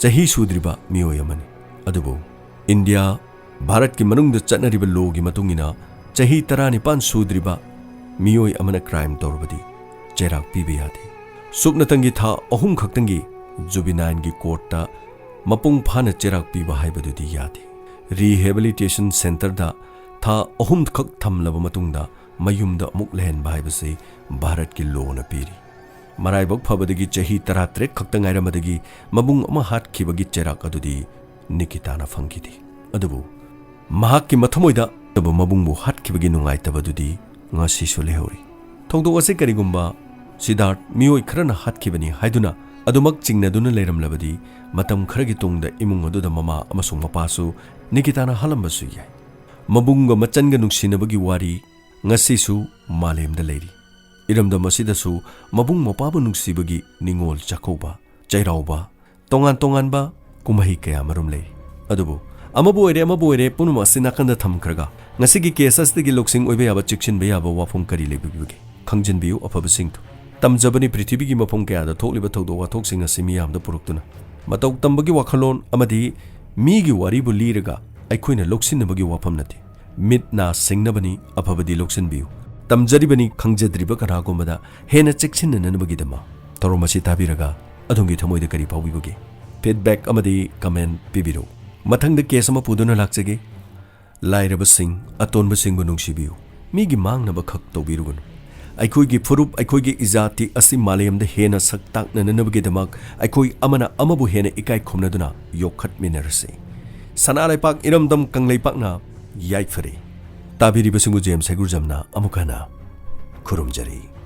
ꯆꯍꯤ ꯁꯨꯗ꯭ꯔꯤꯕ ꯃꯤꯑꯣꯏ ꯑꯃꯅꯤ꯫ ꯑꯗꯨꯕꯨ ꯏꯟꯗꯤꯌꯥ, ꯚꯥꯔꯠꯀꯤ ꯃꯅꯨꯡꯗ ꯆꯠꯅꯔꯤꯕ ꯂꯣꯒꯤ ꯃꯇꯨꯡ ꯏꯟꯅ ꯆꯍꯤ ꯇꯔꯥꯅꯤꯄꯥꯟ ꯁꯨꯗ꯭ꯔꯤꯕ ꯃꯤꯑꯣꯏ ꯑꯃꯅ ꯀ꯭ꯔꯥꯏꯝ ꯇꯧꯔꯕꯗꯤ ꯆꯩꯔꯥꯛ ꯄꯤꯕ ꯌꯥꯗꯦ꯫ ꯁꯨꯞꯅꯇꯪꯒꯤ ꯊꯥ ꯑꯍꯨꯝ ꯈꯛꯇꯪꯒꯤ ꯖꯨꯕꯤꯅꯥꯏꯜꯒꯤ ꯀꯣꯔꯠꯇ ꯃꯄꯨꯡ ꯐꯥꯅ ꯆꯩꯔꯥꯛ ꯄꯤꯕ ꯍꯥꯏꯕꯗꯨꯗꯤ ꯌꯥꯗꯦ꯫ ꯔꯤꯍꯦꯕꯤꯂꯤꯇꯦꯁꯟ ꯁꯦꯟꯇꯔꯗ ꯊꯥ ꯑꯍꯨꯝꯈꯛ ꯊꯝꯂꯕ ꯃꯇꯨꯡꯗ ꯃꯌꯨꯝꯗ ꯑꯃꯨꯛ ꯂꯩꯍꯟꯕ ꯍꯥꯏꯕꯁꯤ ꯚꯥꯔꯠꯀꯤ ꯂꯣꯅ ꯄꯤꯔꯤ꯫ ꯃꯔꯥꯏꯕꯛ ꯐꯕꯗꯒꯤ ꯆꯍꯤ ꯇꯔꯥꯇꯔꯦꯠ ꯈꯛꯇ ꯉꯥꯏꯔꯝꯕꯗꯒꯤ ꯃꯕꯨꯡ ꯑꯃ ꯍꯥꯠꯈꯤꯕꯒꯤ ꯆꯩꯔꯥꯛ ꯑꯗꯨꯗꯤ ꯅꯤꯀꯤꯇꯥꯅ ꯐꯪꯈꯤꯗꯦ꯫ ꯑꯗꯨꯕꯨ ꯃꯍꯥꯛꯀꯤ ꯃꯊꯃꯣꯏꯗ ꯃꯕꯨꯡꯕꯨ ꯍꯥꯠꯈꯤꯕꯒꯤ ꯅꯨꯡꯉꯥꯏꯇꯕꯗꯨꯗꯤ ꯉꯁꯤꯁꯨ ꯂꯩꯍꯧꯔꯤ꯫ ꯊꯧꯗꯣꯛ ꯑꯁꯤ ꯀꯔꯤꯒꯨꯝꯕ ꯁꯤꯗꯥꯔꯠ ꯃꯤꯑꯣꯏ ꯈꯔꯅ ꯍꯥꯠꯈꯤꯕꯅꯤ ꯍꯥꯏꯗꯨꯅ ꯑꯗꯨꯃꯛ ꯆꯤꯡꯅꯗꯨꯅ ꯂꯩꯔꯝꯂꯕꯗꯤ, ꯃꯇꯝ ꯈꯔꯒꯤ ꯇꯨꯡꯗ ꯏꯃꯨꯡ ꯑꯗꯨꯗ ꯃꯃꯥ ꯑꯃꯁꯨꯡ ꯃꯄꯥꯁꯨ ꯅꯤꯀꯤꯇꯥꯅ ꯍꯥꯠꯂꯝꯕꯁꯨ ꯌꯥꯏ꯫ ꯃꯕꯨꯡꯒ ꯃꯆꯟꯒ ꯅꯨꯡꯁꯤꯅꯕꯒꯤ ꯋꯥꯔꯤ ꯉꯁꯤꯁꯨ ꯃꯥꯂꯦꯝꯗ ꯂꯩꯔꯤ꯫ ꯏꯔꯝꯗꯝ ꯑꯁꯤꯗꯁꯨ ꯃꯕꯨꯡ ꯃꯧꯄ꯭ꯋꯥꯕꯨ ꯅꯨꯡꯁꯤꯕꯒꯤ ꯅꯤꯡꯉꯣꯜ ꯆꯥꯛꯀꯧꯕ, ꯆꯩꯔꯥꯎꯕ, ꯇꯣꯉꯥꯟ ꯇꯣꯉꯥꯟꯕ ꯀꯨꯝꯍꯩ ꯀꯌꯥ ꯃꯔꯨꯝ ꯂꯩꯔꯤ꯫ ꯑꯗꯨꯕꯨ ꯑꯃꯕꯨ ꯑꯣꯏꯔꯦ ꯑꯃꯕꯨ ꯑꯣꯏꯔꯦ, ꯄꯨꯝꯅꯃꯛ ꯑꯁꯤ ꯅꯥꯀꯟꯗ ꯊꯝꯈ꯭ꯔꯒ, ꯉꯁꯤꯒꯤ ꯀꯦꯁ ꯑꯁꯤꯗꯒꯤ ꯂꯧꯁꯤꯡ ꯑꯣꯏꯕ ꯌꯥꯕ, ꯆꯦꯛꯁꯤꯟꯕ ꯌꯥꯕ ꯋꯥꯐꯝ ꯀꯔꯤ ꯂꯩꯕꯤꯕꯒꯦ? ꯈꯪꯖꯤꯟꯕꯤꯌꯨ ꯑꯐꯕꯁꯤꯡꯗꯨ꯫ ꯇꯝꯖꯕꯅꯤ ꯄ꯭ꯔꯤꯊꯤꯕꯤꯒꯤ ꯃꯐꯝ ꯀꯌꯥꯗ ꯊꯣꯛꯂꯤꯕ ꯊꯧꯗꯣꯛ ꯋꯥꯊꯣꯛꯁꯤꯡ ꯑꯁꯤ ꯃꯤꯌꯥꯝꯗ ꯄꯨꯔꯛꯇꯨꯅ꯫ ꯃꯇꯧ ꯇꯝꯕꯒꯤ ꯋꯥꯈꯜꯂꯣꯟ ꯑꯃꯗꯤ ꯃꯤꯒꯤ ꯋꯥꯔꯤꯕꯨ ꯂꯤꯔꯒ ꯑꯩꯈꯣꯏꯅ ꯂꯧꯁꯤꯟꯅꯕꯒꯤ ꯋꯥꯐꯝ ꯅꯠꯇꯦ꯫ ꯃꯤꯠ ꯅꯥ ꯁꯤꯡꯅꯕꯅꯤ, ꯑꯐꯕꯗꯤ ꯂꯧꯁꯤꯟꯕꯤꯌꯨ꯫ ꯇꯝꯖꯔꯤꯕꯅꯤ ꯈꯪꯖꯗ꯭ꯔꯤꯕ ꯀꯅꯥꯒꯨꯝꯕꯗ ꯍꯦꯟꯅ ꯆꯦꯛꯁꯤꯟꯅꯅꯕꯒꯤꯗꯃꯛ꯫ ꯊꯧꯔꯝ ꯑꯁꯤ ꯇꯥꯕꯤꯔꯒ ꯑꯗꯣꯝꯒꯤ ꯊꯃꯣꯏꯗ ꯀꯔꯤ ꯐꯥꯎꯕꯤꯕꯒꯦ? ꯐꯤꯗꯕꯦꯛ ꯑꯃꯗꯤ ꯀꯃꯦꯟ ꯄꯤꯕꯤꯔꯛꯎ꯫ ꯃꯊꯪꯗ ꯀꯦꯁ ꯑꯃ ꯄꯨꯗꯨꯅ ꯂꯥꯛꯆꯒꯦ꯫ ꯂꯥꯏꯔꯕꯁꯤꯡ, ꯑꯇꯣꯟꯕꯁꯤꯡꯕꯨ ꯅꯨꯡꯁꯤꯕꯤꯌꯨ꯫ ꯃꯤꯒꯤ ꯃꯥꯡꯅꯕ ꯈꯛ ꯇꯧꯕꯤꯔꯨꯒꯅꯨ꯫ ꯑꯩꯈꯣꯏꯒꯤ ꯐꯨꯔꯨꯞ, ꯑꯩꯈꯣꯏꯒꯤ ꯏꯖꯥꯇꯤ ꯑꯁꯤ ꯃꯥꯂꯦꯝꯗ ꯍꯦꯟꯅ ꯁꯛ ꯇꯥꯛꯅꯅꯕꯒꯤꯗꯃꯛ ꯑꯩꯈꯣꯏ ꯑꯃꯅ ꯑꯃꯕꯨ ꯍꯦꯟꯅ ꯏꯀꯥꯏ ꯈꯨꯝꯅꯗꯨꯅ ꯌꯣꯛꯈꯠꯃꯤꯟꯅꯔꯁꯤ꯫ ꯁꯅꯥ ꯂꯩꯄꯥꯛ ꯏꯔꯝꯗꯝ ꯀꯪꯂꯩꯄꯥꯛꯅ ꯌꯥꯏꯐꯔꯦ꯫ ꯇꯥꯕꯤꯔꯤꯕꯁꯤꯡꯕꯨ ꯖꯦꯝꯁ ꯍꯩꯒ꯭ꯔꯨꯖꯝꯅ ꯑꯃꯨꯛ ꯍꯟꯅ ꯈꯨꯔꯨꯝꯖꯔꯤ꯫